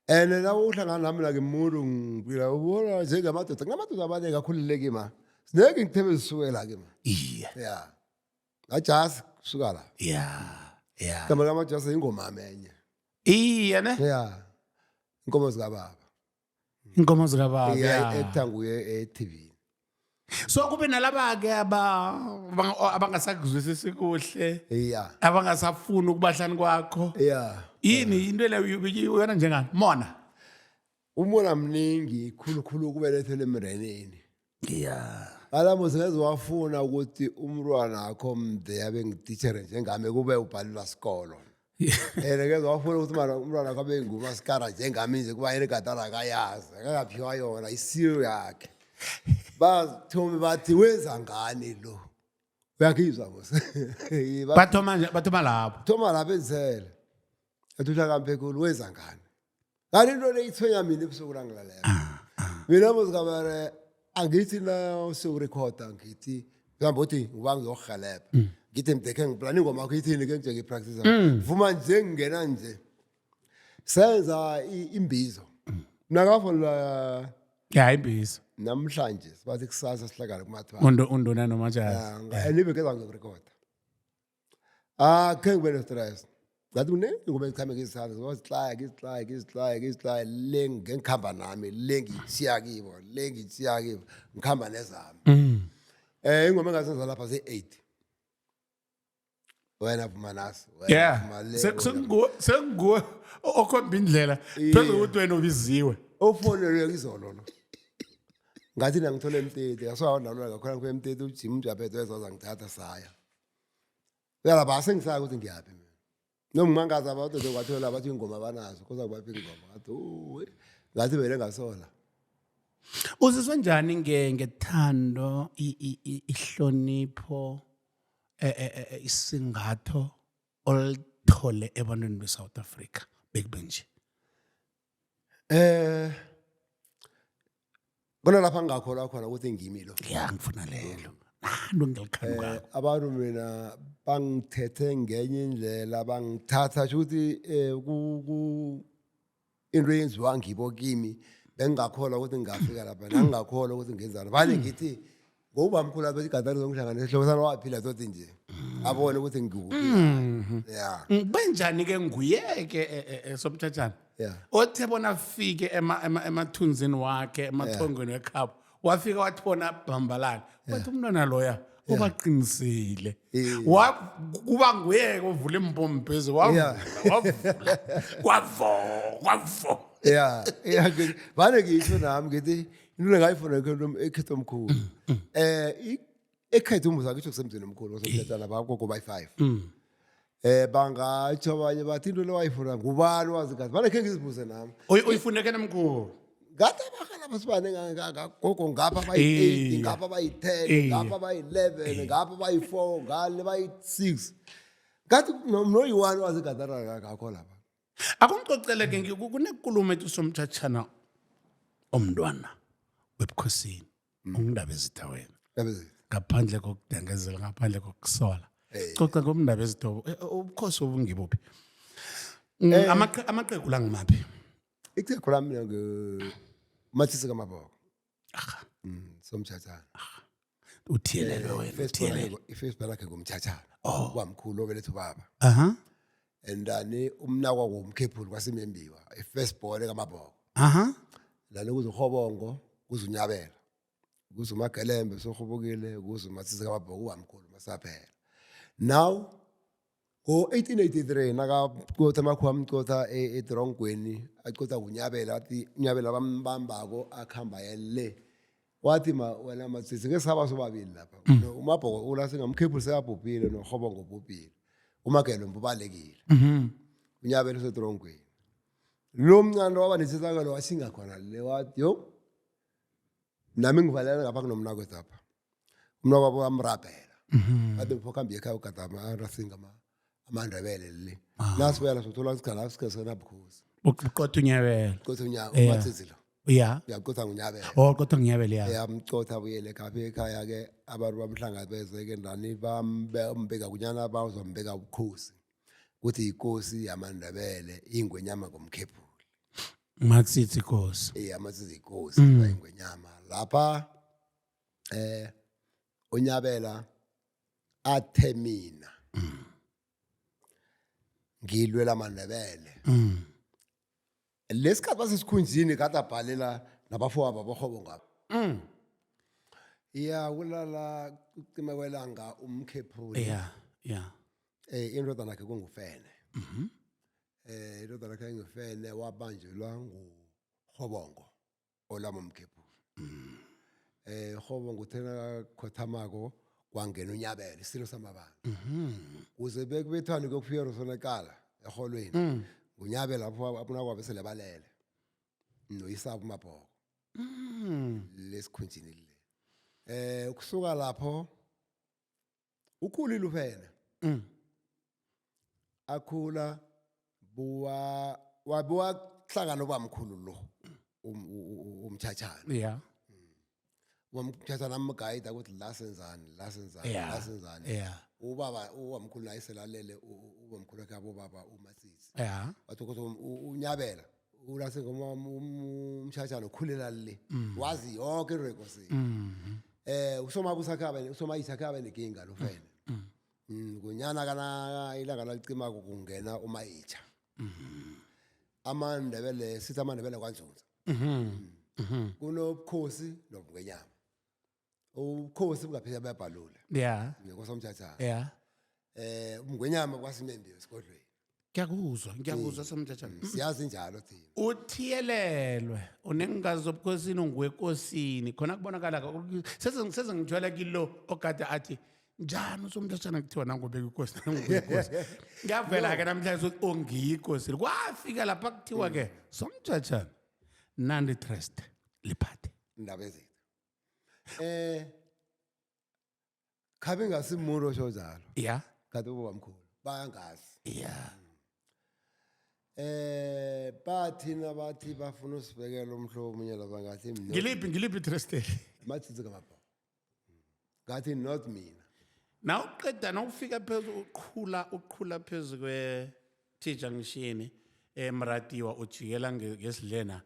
[SPEAKER 2] And nawe uhlangana nami la ngimuntu ngiphila ubona njengamadoda, kunamadoda abaningi akhululeke ma. Sineke ngithebe zisukela ke ma.
[SPEAKER 1] Iye.
[SPEAKER 2] Yeah. Ngajasi kusuka la.
[SPEAKER 1] Ya. Ya.
[SPEAKER 2] Igama lamajasi ingoma amenye.
[SPEAKER 1] Iye ne.
[SPEAKER 2] Yeah. Inkomo zikababa.
[SPEAKER 1] Inkomo zikababa.
[SPEAKER 2] Yeah,
[SPEAKER 1] Ya.
[SPEAKER 2] ekutha nguye e-TV.
[SPEAKER 1] So kube nalaba ke abangasakuzwisisi kuhle.
[SPEAKER 2] Yeah.
[SPEAKER 1] Abangasafuni ukubahlani kwakho.
[SPEAKER 2] Yeah.
[SPEAKER 1] Yini into leyo uyona njengani? Mona.
[SPEAKER 2] Umona mningi khulukhulu kubelethele emreneni.
[SPEAKER 1] Yeah.
[SPEAKER 2] Alamo singeze wafuna ukuthi umntwana akho mde abe ngititshere njengami kube ubhalelwa sikolo. And ngeze wafuna ukuthi mara umntwana akho abe ngumaskara njengami nje kuba yena igatara akayazi akakaphiwa yona isiyo yakhe. Bathome bathi wenza ngani lo? Uyakizwa mos.
[SPEAKER 1] Bathoma nje bathoma lapho.
[SPEAKER 2] Thoma lapha enzele. Athi uhlakaniphe khulu wenza ngani? Kanti into le ithwenya mina ebusuku nangilalela. Mina muzikabere angithi na sewurekhoda ngithi mhlawumbe uthi uba ngiyokuhelebha. Ngithi mdekhe ngiplana ingoma yakho ithini ke nje ngipractice. Vuma nje ngingena nje. Senza imbizo. Mina ngafonela
[SPEAKER 1] Ya imbizo.
[SPEAKER 2] namhlanje sibathi kusasa sihlangane kumathwa.
[SPEAKER 1] Undo undona nomajazi.
[SPEAKER 2] Andibe ke ngiyokurekhoda. Ah, khe ngibe ne-stress. Ngathi kunengi ingoma engikhambe ngizithanda, ngizihlaya, ngizihlaya, ngizihlaya, ngizihlaya, le ngikhamba nami, le ngiyithiya kibo, le ngiyithiya kibo, ngikhamba nezami. Ingoma engazenza lapha ze-8. Wena vuma nasi, wena vuma le.
[SPEAKER 1] Senguwe senguwe okhomba indlela phezu kokuthi wena ubiziwe.
[SPEAKER 2] Ofonelwe izolo lo. Ngathi nangithola emtete, yasuka nalona ngakhona ngifike emtete uJim Njaphethe wezoza ngithatha saya. Uyalapha sengisaya ukuthi ngiyaphi mina. Noma ngimangaza abantu nje kwathola bathi ingoma banazo, kuza kubaphi ingoma. Ngathi uwe, ngathi vele ngasola.
[SPEAKER 1] Uzizwa njani ngethando ihlonipho isingatho olithole ebantwini be-South Africa bekube nje?
[SPEAKER 2] Kona lapha ngingakholwa khona ukuthi ngimi lo.
[SPEAKER 1] Ya ngifuna lelo. Nando ngilikhanuka.
[SPEAKER 2] Abantu mina bangithethe ngenye indlela bangithatha ukuthi ku into eyenziwa ngibo kimi bengingakholwa ukuthi ngingafika lapha nangingakholwa ukuthi ngenzani. Vane ngithi ngoba mkhulu apha igadana zomhlangano esihloko sana waphila toti nje abone ukuthi ngikuphi. Yeah.
[SPEAKER 1] Benjani ke nguye ke somthatshana?
[SPEAKER 2] Yeah.
[SPEAKER 1] Othe bona afike emathunzini wakhe emathongweni wekhabo wafika wathi bona bhambalana wathi umntwana loya ubaqinisile kuba nguye ovula impompi phezulu wavula wavula kwavo kwavo.
[SPEAKER 2] Yeah, yeah, vane ngisho nami ngithi into engayifuna ekhetho omkhulu. Ekhetho umuzi akisho kusemzini omkhulu osomthatha bakho by 5. Bangatsho abanye bathi into lewayifuna ngubani wazi kahle. Vane khe ngizibuze nami.
[SPEAKER 1] Uyifuneke nomkhulu.
[SPEAKER 2] Ngathi abakhala basibane gogo ngapha bayi-8 ngapha bayi-10 ngapha bayi-11 ngapha bayi-4 ngale bayi-6. Ngathi noyi-1 wazi gadara ngakho lapha.
[SPEAKER 1] Akungixoxele ke kunenkulumo ethi usomthatshana omntwana webukhosini ungindaba ezitha wena. Ngaphandle kokudengezela ngaphandle kokusola. Xoxa ngomndaba ezitha ubukhosi obungibuphi. Amaqegu la ngimaphi?
[SPEAKER 2] Iqhegu lami mina nguMathisi kaMaboko. Somthathana.
[SPEAKER 1] Uthiyelelwe wena, uthiyelelwe.
[SPEAKER 2] I-first born yakhe ngumthathana. Ubamkhulu obeletha ubaba.
[SPEAKER 1] Aha.
[SPEAKER 2] And then umnakwa ngumkhephulu kwasimembiwa, i-first born kaMaboko.
[SPEAKER 1] Aha.
[SPEAKER 2] Lana kuze uHobongo, kuze uNyabela. Kuze uMagelembe sohubukile, kuze uMathisi kaMaboko ubamkhulu masaphela. Now ngo-1883 nakaqotha amakhuwa amqotha edrongweni aqotha kuNyabela athi uNyabela bambambako akhamba yele wathi ma wena Matsitsi ngesaba sobabili lapha uMabhoko ula singamkhephuli sekabhubhile noHobongo ubhubhile uMagelo mbubalekile uNyabela usedrongweni lo mncane waba nesisakalo wasinga khona le wathi yo nami ngivalela ngapha kunomnakwethu apha umnakwabo wamrabhela kade mfo khambi ekhaya ugada amarasinga amaNdebele le nasibuya la sothola sigala sigesenabukhosi
[SPEAKER 1] Uqotha uNyabela.
[SPEAKER 2] Uqotha uNyabela uMatsitsi lo.
[SPEAKER 1] Ya.
[SPEAKER 2] Uyaqotha nguNyabela.
[SPEAKER 1] Oh, qotha nguNyabela, ya.
[SPEAKER 2] Yamcotha abuyele ekhaya. Ekhaya ke abantu bamhlangabeze ke ndani, bambeka kunyana, bazombeka ubukhosi kuthi inkosi yamaNdebele ingwenyama ngomkhephuli.
[SPEAKER 1] Matsitsi inkosi.
[SPEAKER 2] Eh, amatsitsi inkosi ingwenyama lapha. Unyabela athe mina ngilwela amaNdebele. Lesikhathi basesikhunjini kade abhalela nabafowabo abarhobo ngabo. Ya, kulala kucima kwelanga umkhephuli.
[SPEAKER 1] Ya ya
[SPEAKER 2] Indodana yakhe kungufene. Indodana yakhe ngufene, wabanjulwa nguHobongo olama umkhephuli. Hobongo uthena khothamako kwangena uNyabela, isilo samabandla. Kuze bekubethwane kuyokufika rosonekala eholweni. Ngunyabela lapho abona kwabe sele balele. Noyisaba uMabhoko. Lesikhunjini le. Ukusuka lapho ukhulile ufene. Akhula buwa wabuwa hlangana obamkhulu lo umthathana. Umthathana amgayida ukuthi la senzani, la senzani, la senzani. Ubaba ubamkhulu la iselalele ubamkhulu wakhe abobaba uMatsitsi. Wathi ukuthi uNyabela ulase ngoma umthathana ukhulela le. Wazi yonke into enkosini. Usomabusa kabe usomayisa kabe nenkinga lo fene. Kunyana kana ilanga lalicimako kungena umayitsha. AmaNdebele sithi amaNdebele kwaNzunza. Kunobukhosi nobungenyama. Ubukhosi bungaphela bayabhalula. Ngenkosi umthathana. Umngwenyama kwasimembi esigodlweni.
[SPEAKER 1] Ngiyakuzwa, ngiyakuzwa somthatshana.
[SPEAKER 2] Siyazi njalo thina.
[SPEAKER 1] Uthiyelelwe unengazi zobukhosini, ungwekosini khona kubonakala seze ngithwela kilo ogade athi njani usomthatshana kuthiwa nangubeka ikosi, nangubeka. Ngiyavela ke namhlanje ukuthi ongiyikosini kwafika lapha kuthiwa ke somthatshana nandi trust liphathe.
[SPEAKER 2] Indaba ezethu. Khabe ngasimuntu osho njalo. Kade ubamkhulu bayangazi. Bathina bathi bafuna usibekela umhlobo omunye lapha, ngathi no.
[SPEAKER 1] Ngiliphi trust?
[SPEAKER 2] Matsitsi kamabhoko. Ngathi not mina.
[SPEAKER 1] Na uqeda nawufika phezu uqhula phezu kwe T junction eMratiwa ujikela ngesidlena.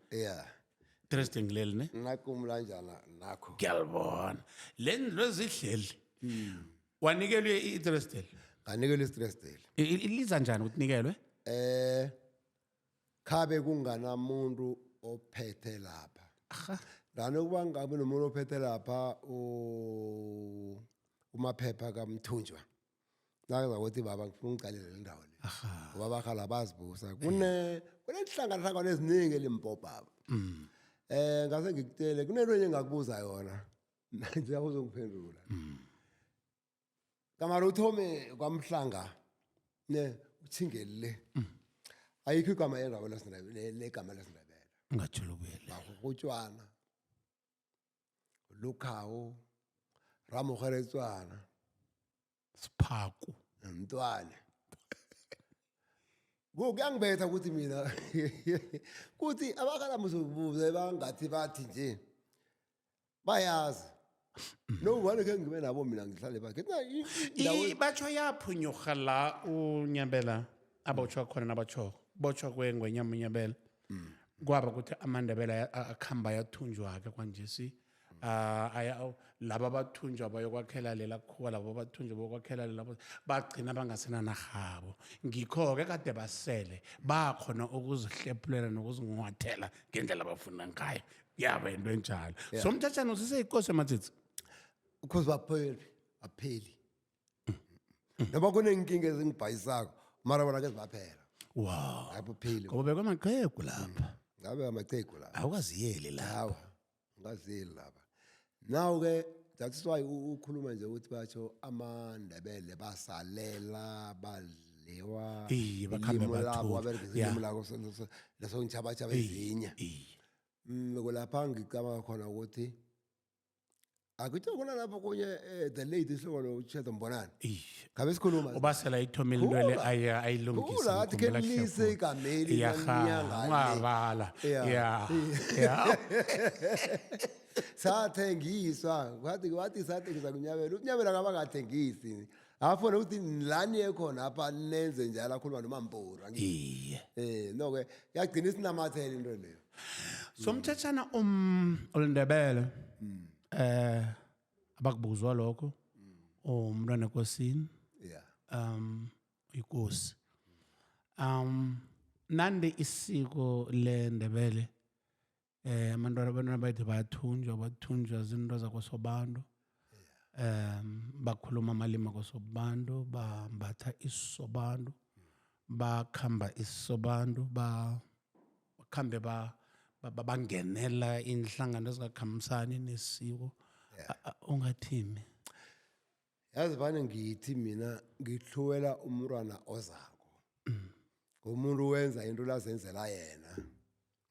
[SPEAKER 1] Trust ngileli ne.
[SPEAKER 2] Nakumlanjana nakho.
[SPEAKER 1] Ngiyalibona. Le ndlu ezihleli. Wanikelwe i-trust.
[SPEAKER 2] Nganikelwe i-stress.
[SPEAKER 1] Iliza njani ukuthi nikelwe?
[SPEAKER 2] Khabe kunganamuntu ophethe lapha.
[SPEAKER 1] Aha.
[SPEAKER 2] Lana kuba ngabe nomuntu ophethe lapha umaphepha kaMthunjwa. Nakaza ukuthi baba ngifuna ungicalele le ndawo le. Ngoba bakhala bazibusa. Kune kunenhlangano eziningi eLimpopo baba. Ngase ngikutshele kunento enye engakubuza yona. Manje awuzongiphendula. Kamara uthome kwamhlanga ne uthingele le. Ayikho igama yendawo lesiNdebele, legama lesiNdebele.
[SPEAKER 1] Ungathula ubuyele.
[SPEAKER 2] Bagugutshwana. Lukhawo. Ramogeretswana.
[SPEAKER 1] Siphaku.
[SPEAKER 2] Mntwana. Kuyangibetha ukuthi mina kuthi abakhala muzobuze bangathi bathi nje bayazi. No one ke ngibe nabo mina ngihlale bakhe.
[SPEAKER 1] Batsho yaphunyurha la uNyabela abotshwa khona nabatshoko. Botshwa kwengwenyama uNyabela. Kwaba ukuthi amaNdebele akhamba ayathunjwa ke kwanjesi. Aya laba bathunjwa bayokwakhela lela khuwa, laba bathunjwa bayokwakhela lela, bagcina bangasenanarhabo. Ngikho ke kade basele bakhona ukuzihlephulela nokuzinghwathela ngendlela abafuna ngayo. Yaba into enjalo. So mthatshana usiseyinkosi ematsitsi.
[SPEAKER 2] Because bapheli, apheli. Noma kunenkinga ezingibhayisako mara bona ke zibaphela.
[SPEAKER 1] Wow.
[SPEAKER 2] Ayipheli.
[SPEAKER 1] Ngoba bekwamaqhegu lapha.
[SPEAKER 2] Ngabe amaqhegu lapha.
[SPEAKER 1] Awukaziyeli lapha.
[SPEAKER 2] Hawa. Ngaziyeli lapha. Now ke that's why ukhuluma nje ukuthi batsho amaNdebele basalela badliwa.
[SPEAKER 1] Iye, bakhambe
[SPEAKER 2] Ilimi labo,
[SPEAKER 1] bathula.
[SPEAKER 2] baberegisa ilimi labo leso ngitjhabatjhaba ezinye. Kulapha ngicabanga khona ukuthi Akutho khona lapho kunye the late ihloko lo Tshedo Mbonani.
[SPEAKER 1] Iye.
[SPEAKER 2] Ngabe sikhuluma.
[SPEAKER 1] Ubasela ithomile into le
[SPEAKER 2] Khula.
[SPEAKER 1] ayilungise.
[SPEAKER 2] Khula, athi
[SPEAKER 1] ngikhumbula
[SPEAKER 2] ke
[SPEAKER 1] kuhle
[SPEAKER 2] lise
[SPEAKER 1] khulu.
[SPEAKER 2] igameli
[SPEAKER 1] Iyarha,
[SPEAKER 2] lonyanga le.
[SPEAKER 1] ungabala.
[SPEAKER 2] Yeah.
[SPEAKER 1] Ya. Ya.
[SPEAKER 2] Sathengiswa kwathi wathi sathengisa kunyabela unyabela ngaba ngathengisi afona ukuthi lani ekhona apha nenze njalo akhuluma nomampuru angithi
[SPEAKER 1] Iye.
[SPEAKER 2] no ke yagcina isinamathele into leyo.
[SPEAKER 1] So mthetshana olindebele abakubuzwa lokho umntwana ekosini inkosi nandi isiko leNdebele abantwana bethu bayathunjwa zinto zakwasobantu bakhuluma amalimi akwasobantu bambatha isisobantu bakhamba isisobantu bakhambe bangenela inhlangano ezingakhambisani nesiko. Ungathini?
[SPEAKER 2] Yazi vane ngithi mina ngihluwela umntwana ozako ngomuntu wenza into lazenzela yena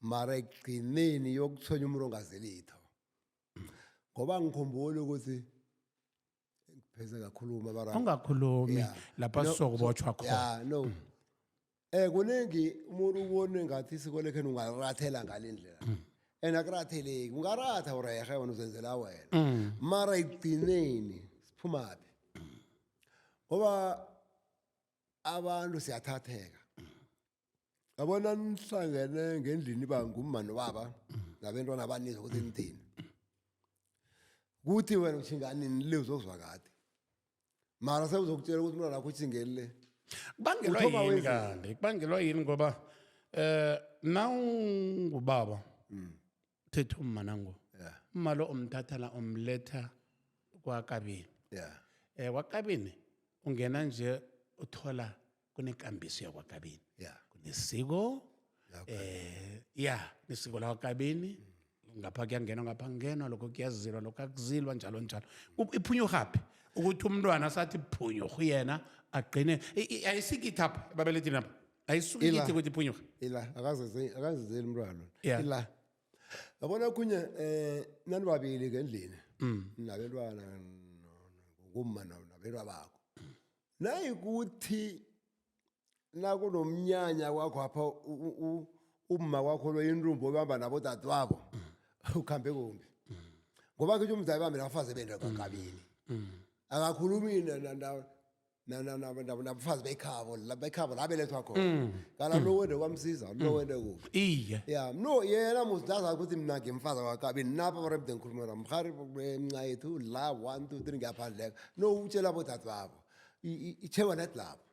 [SPEAKER 2] mara ekugcineni yokuthonya umuntu ongazelitho ngoba ngikhumbula ukuthi ngipheze ngakhuluma mara
[SPEAKER 1] Ungakhulumi lapha
[SPEAKER 2] No,
[SPEAKER 1] sizokubotshwa khona.
[SPEAKER 2] Ya no kuningi umuntu ubone ngathi isiko lekhe ungalirathela ngalendlela and akuratheleki ungaratha urehe wena uzenzela wena mara ekugcineni siphumaphi ngoba abantu siyathatheka yabona nihlangene ngendlini ba ngumma nobaba nabentwana abaninzi ukuthi nithini kuthi wena utjhingani nile uzokuzwa kade mara sewuzokutshela ukuthi umntwana wakho utjhingeli le.
[SPEAKER 1] Kubangelwa
[SPEAKER 2] Uthoma
[SPEAKER 1] yini
[SPEAKER 2] wenzeni?
[SPEAKER 1] kanti? Kubangelwa yini ngoba nawungubaba thethe umma nangu umma lo umthatha la umletha kwakabini kwakabini ungena nje uthola kunekambiso yakwakabini kunesiko ya nesiko lakwakabini ngapha kuyangenwa ngapha kungenwa lokho kuyazilwa lokho akuzilwa njalo njalo. Iphunyurhaphi ukuthi umntwana sathi phunyurhu yena agcine ayisikithi apha ebabelethini apha ayisuki
[SPEAKER 2] Ila.
[SPEAKER 1] kithi ukuthi iphunyurhe.
[SPEAKER 2] Ila akazenzeli umntwana lona. Ila yabona khunye nanibabili ngendlini nabentwana ngumma nabentwa bakho nayikuthi nakunomnyanya kwakho apha umma kwakho lo intumbu obamba nabodadewabo ukhambe kumbi ngoba kisho umzali bambe nabafazi benda kakabili akakhulumi nabafazi bekhabo la bekhabo la belethwa khona kala lo wende kwamsiza lo wende kuphi.
[SPEAKER 1] Iye.
[SPEAKER 2] Ya no yena muzilaza ukuthi mina ngimfazi wakabini napa baremde ngikhuluma na mkhari emnca yethu la 1 2 3 ngiyaphandleka no utshela bodadewabo ichewa net lapho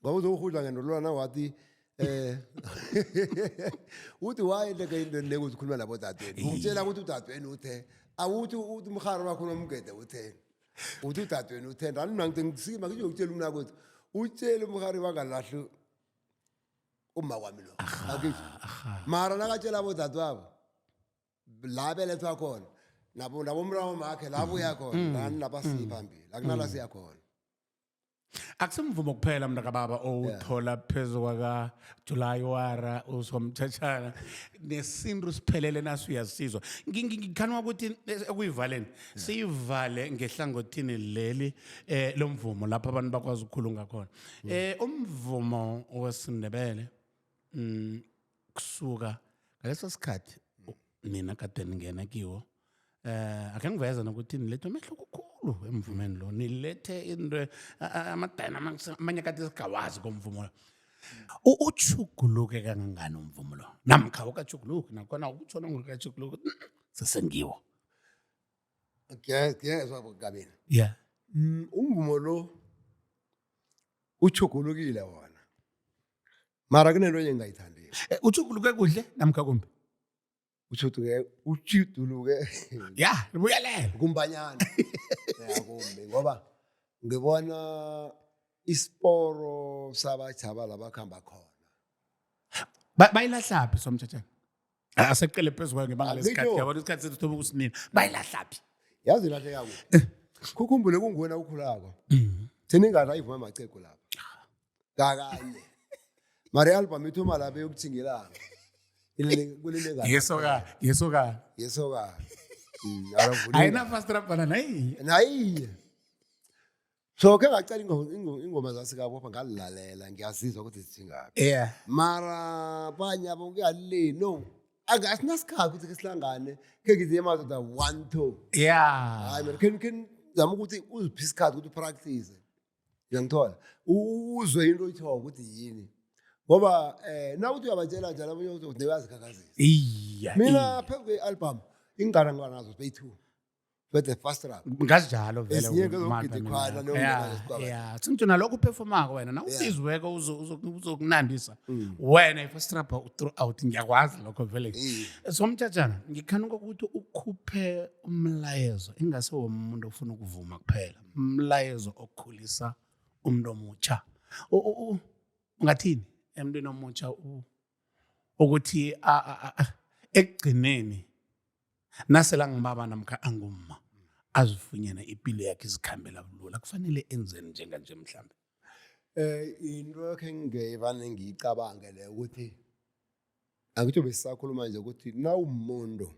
[SPEAKER 2] ngoba uzohudla ngendolwana wathi uthi why leke into le uzikhuluma nabo dadweni ungitshela ukuthi udadweni uthe awuthi uthi umhari wakho nomgede uthe uthi udadweni uthe ndani mina ngithi ngisima ngizokutshela umna ukuthi utshele umhari wangalahli umma kwami lo akisho mara nakatshela abodadewabo la belethwa khona nabo nabomramo makhe la buya khona nani lapha siphambili akunala siya khona.
[SPEAKER 1] Akusimvumo kuphela mntakababa owuthola phezu kwaka July wara usomthatshana nesintu siphelele naso uyasizwa. Ngikhanwa ukuthi ekuyivaleni siyivale ngehlangothini leli lomvumo lapho abantu bakwazi ukukhuluma khona umvumo wesiNdebele kusuka ngaleso sikhathi nina kade ningena kiwo ake ngiveze nokuthi nilethe umehluko khulu emvumeni lo nilethe into ama-dynamics amanye kade singawazi komvumo lo. Utjhuguluke kangangani umvumo lo namkha ukatjhuguluki nakhona ukutshona ngokatjhuguluki sesengiwo?
[SPEAKER 2] Ngiyezwa kabini. Umvumo lo utjhugulukile wona mara kunento enye engingayithandiyo.
[SPEAKER 1] Utjhuguluke kuhle namkha kumbi?
[SPEAKER 2] Utjhuguluke
[SPEAKER 1] Ya buyelela.
[SPEAKER 2] Kumbanyana ya kumbi ngoba ngibona isiporo sabatjhaba labakhamba khona.
[SPEAKER 1] Bayilahlaphi somthetshana aseqele phezu kwayo ngebanga lesikhathi?
[SPEAKER 2] Angitjho.
[SPEAKER 1] Yabona isikhathi sethu thoma ukusinina bayilahlaphi?
[SPEAKER 2] Yazi ilahleka kuphi? Kukhumbule kunguwena ukhulako thina ingane ayivuma amacegu lapha kakanye mara i-album ithoma lapha eyokuthingelanga kulele
[SPEAKER 1] Yesoka yesoka.
[SPEAKER 2] Yesoka.
[SPEAKER 1] Ayina fast rap nayi.
[SPEAKER 2] Nayiye. So ke ngacela ingoma zasikabopha ngalilalela, ngiyazizwa ukuthi zithingaphi. Mara banye abo kuyale no. Asinasikhathi ukuthi ke sihlangane. Ke ngithi emadoda 1 2. Hayi man, can zama ukuthi uziphe isikhathi ukuthi upractice. Uyangithola? Uzwe into oyithola ukuthi yini. Ngoba na uthi uyabatshela njalo abanye ukuthi neyazikhakhazisa.
[SPEAKER 1] Iya.
[SPEAKER 2] Mina phezu kwe-album ingane nganazo beyi-2. Bethe fast rap.
[SPEAKER 1] Ngazinjalo vele.
[SPEAKER 2] Ezinye ngezokugida ikhwaya nokungena nesiqwaba.
[SPEAKER 1] Yeah, sinto nalokho uperformako wena nawubizweko uzokunandisa. Wena i-fast rap throughout ngiyakwazi lokho vele. So mthatjana ngikhanuka ukuthi ukhuphe umlayezo ingase womuntu ofuna ukuvuma kuphela. Umlayezo okhulisa umuntu omutsha. Ungathini emntwini omutsha ukuthi ekugcineni nasela ngibaba namkha angumma azifunyana impilo yakhe izikhambela bulula kufanele enzeni njenganje mhlambe?
[SPEAKER 2] Into ekhe ngivane ngiyicabange le ukuthi angitsho besisakhuluma nje ukuthi nawumuntu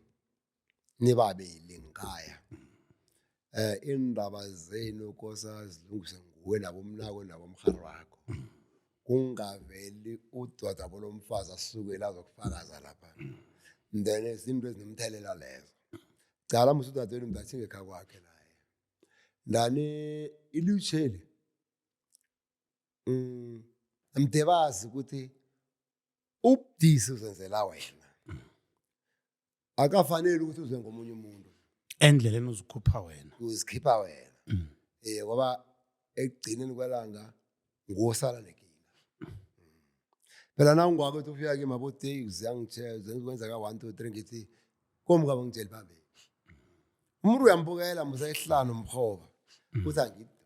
[SPEAKER 2] nibabili ngikhaya indaba zenu kosa zilungise nguwe nabomnako nabomrhari wakho, kungaveli udodabo lomfazi asukele azokufakaza lapha, then izinto ezinomthelela lezo. Cala musa udadewenu mntu ekhaya kwakhe naye ndani ilutsheli mdebazi ukuthi ubudisi uzenzela wena, akafanele ukuthi uze ngomunye umuntu.
[SPEAKER 1] Endleleni uzikhupha wena.
[SPEAKER 2] Uzikhipha wena. Ngoba ekugcineni kwelanga ngosala nenkinga. Phela na ungwako uthi ufika kimi abo-day ziyangitshela kwenzeka 1 2 3, ngithi komkabo ngitsheli phambili. Umuntu uyambukela musa ehlanu umrhoba uthi angithi.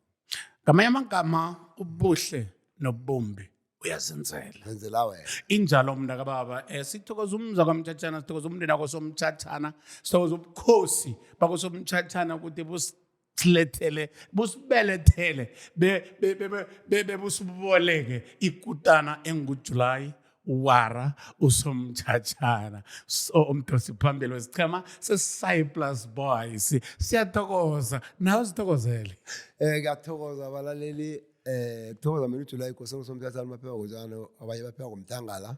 [SPEAKER 1] Ngamanye amagama ubuhle nobumbi uyazenzela.
[SPEAKER 2] Zenzela wena.
[SPEAKER 1] Injalo mntakababa. Sithokoza umza kwamtshatshana, sithokoza umndeni wakosomtshatshana, sithokoza ubukhosi bakosomtshatshana ukuthi busilethele, busibelethele, bebusiboleke ikutana enguJuly Wara usomtshatshana, so umdosi phambili wesichema se-Cyplus Boys. Siyathokoza, nawe sithokozele.
[SPEAKER 2] Ngiyathokoza abalaleli, kuthokoza mina uJuly Nkosi ngosomthathana bapheka ngotshani, abanye bapheka ngomthangala.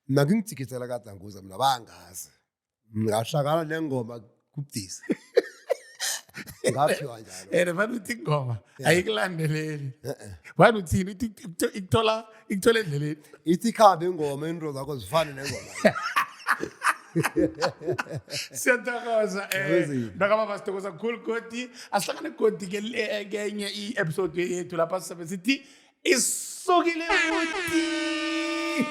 [SPEAKER 2] Mina ngingijikisela kade anguza mina bangazi. Ngahlakana nengoma kubudisi. Ngaphiwa njalo.
[SPEAKER 1] And vane uthi ingoma ayikulandeleli. Vane uthini uthi ikuthola endleleni.
[SPEAKER 2] Ithi ikhambe ingoma into zakho zifane nengoma.
[SPEAKER 1] Siyathokoza mntakababa, sithokoza kakhulu godi. Asihlangane godi ke kenye i-episode yethu lapha sizabe sithi isukile futhi.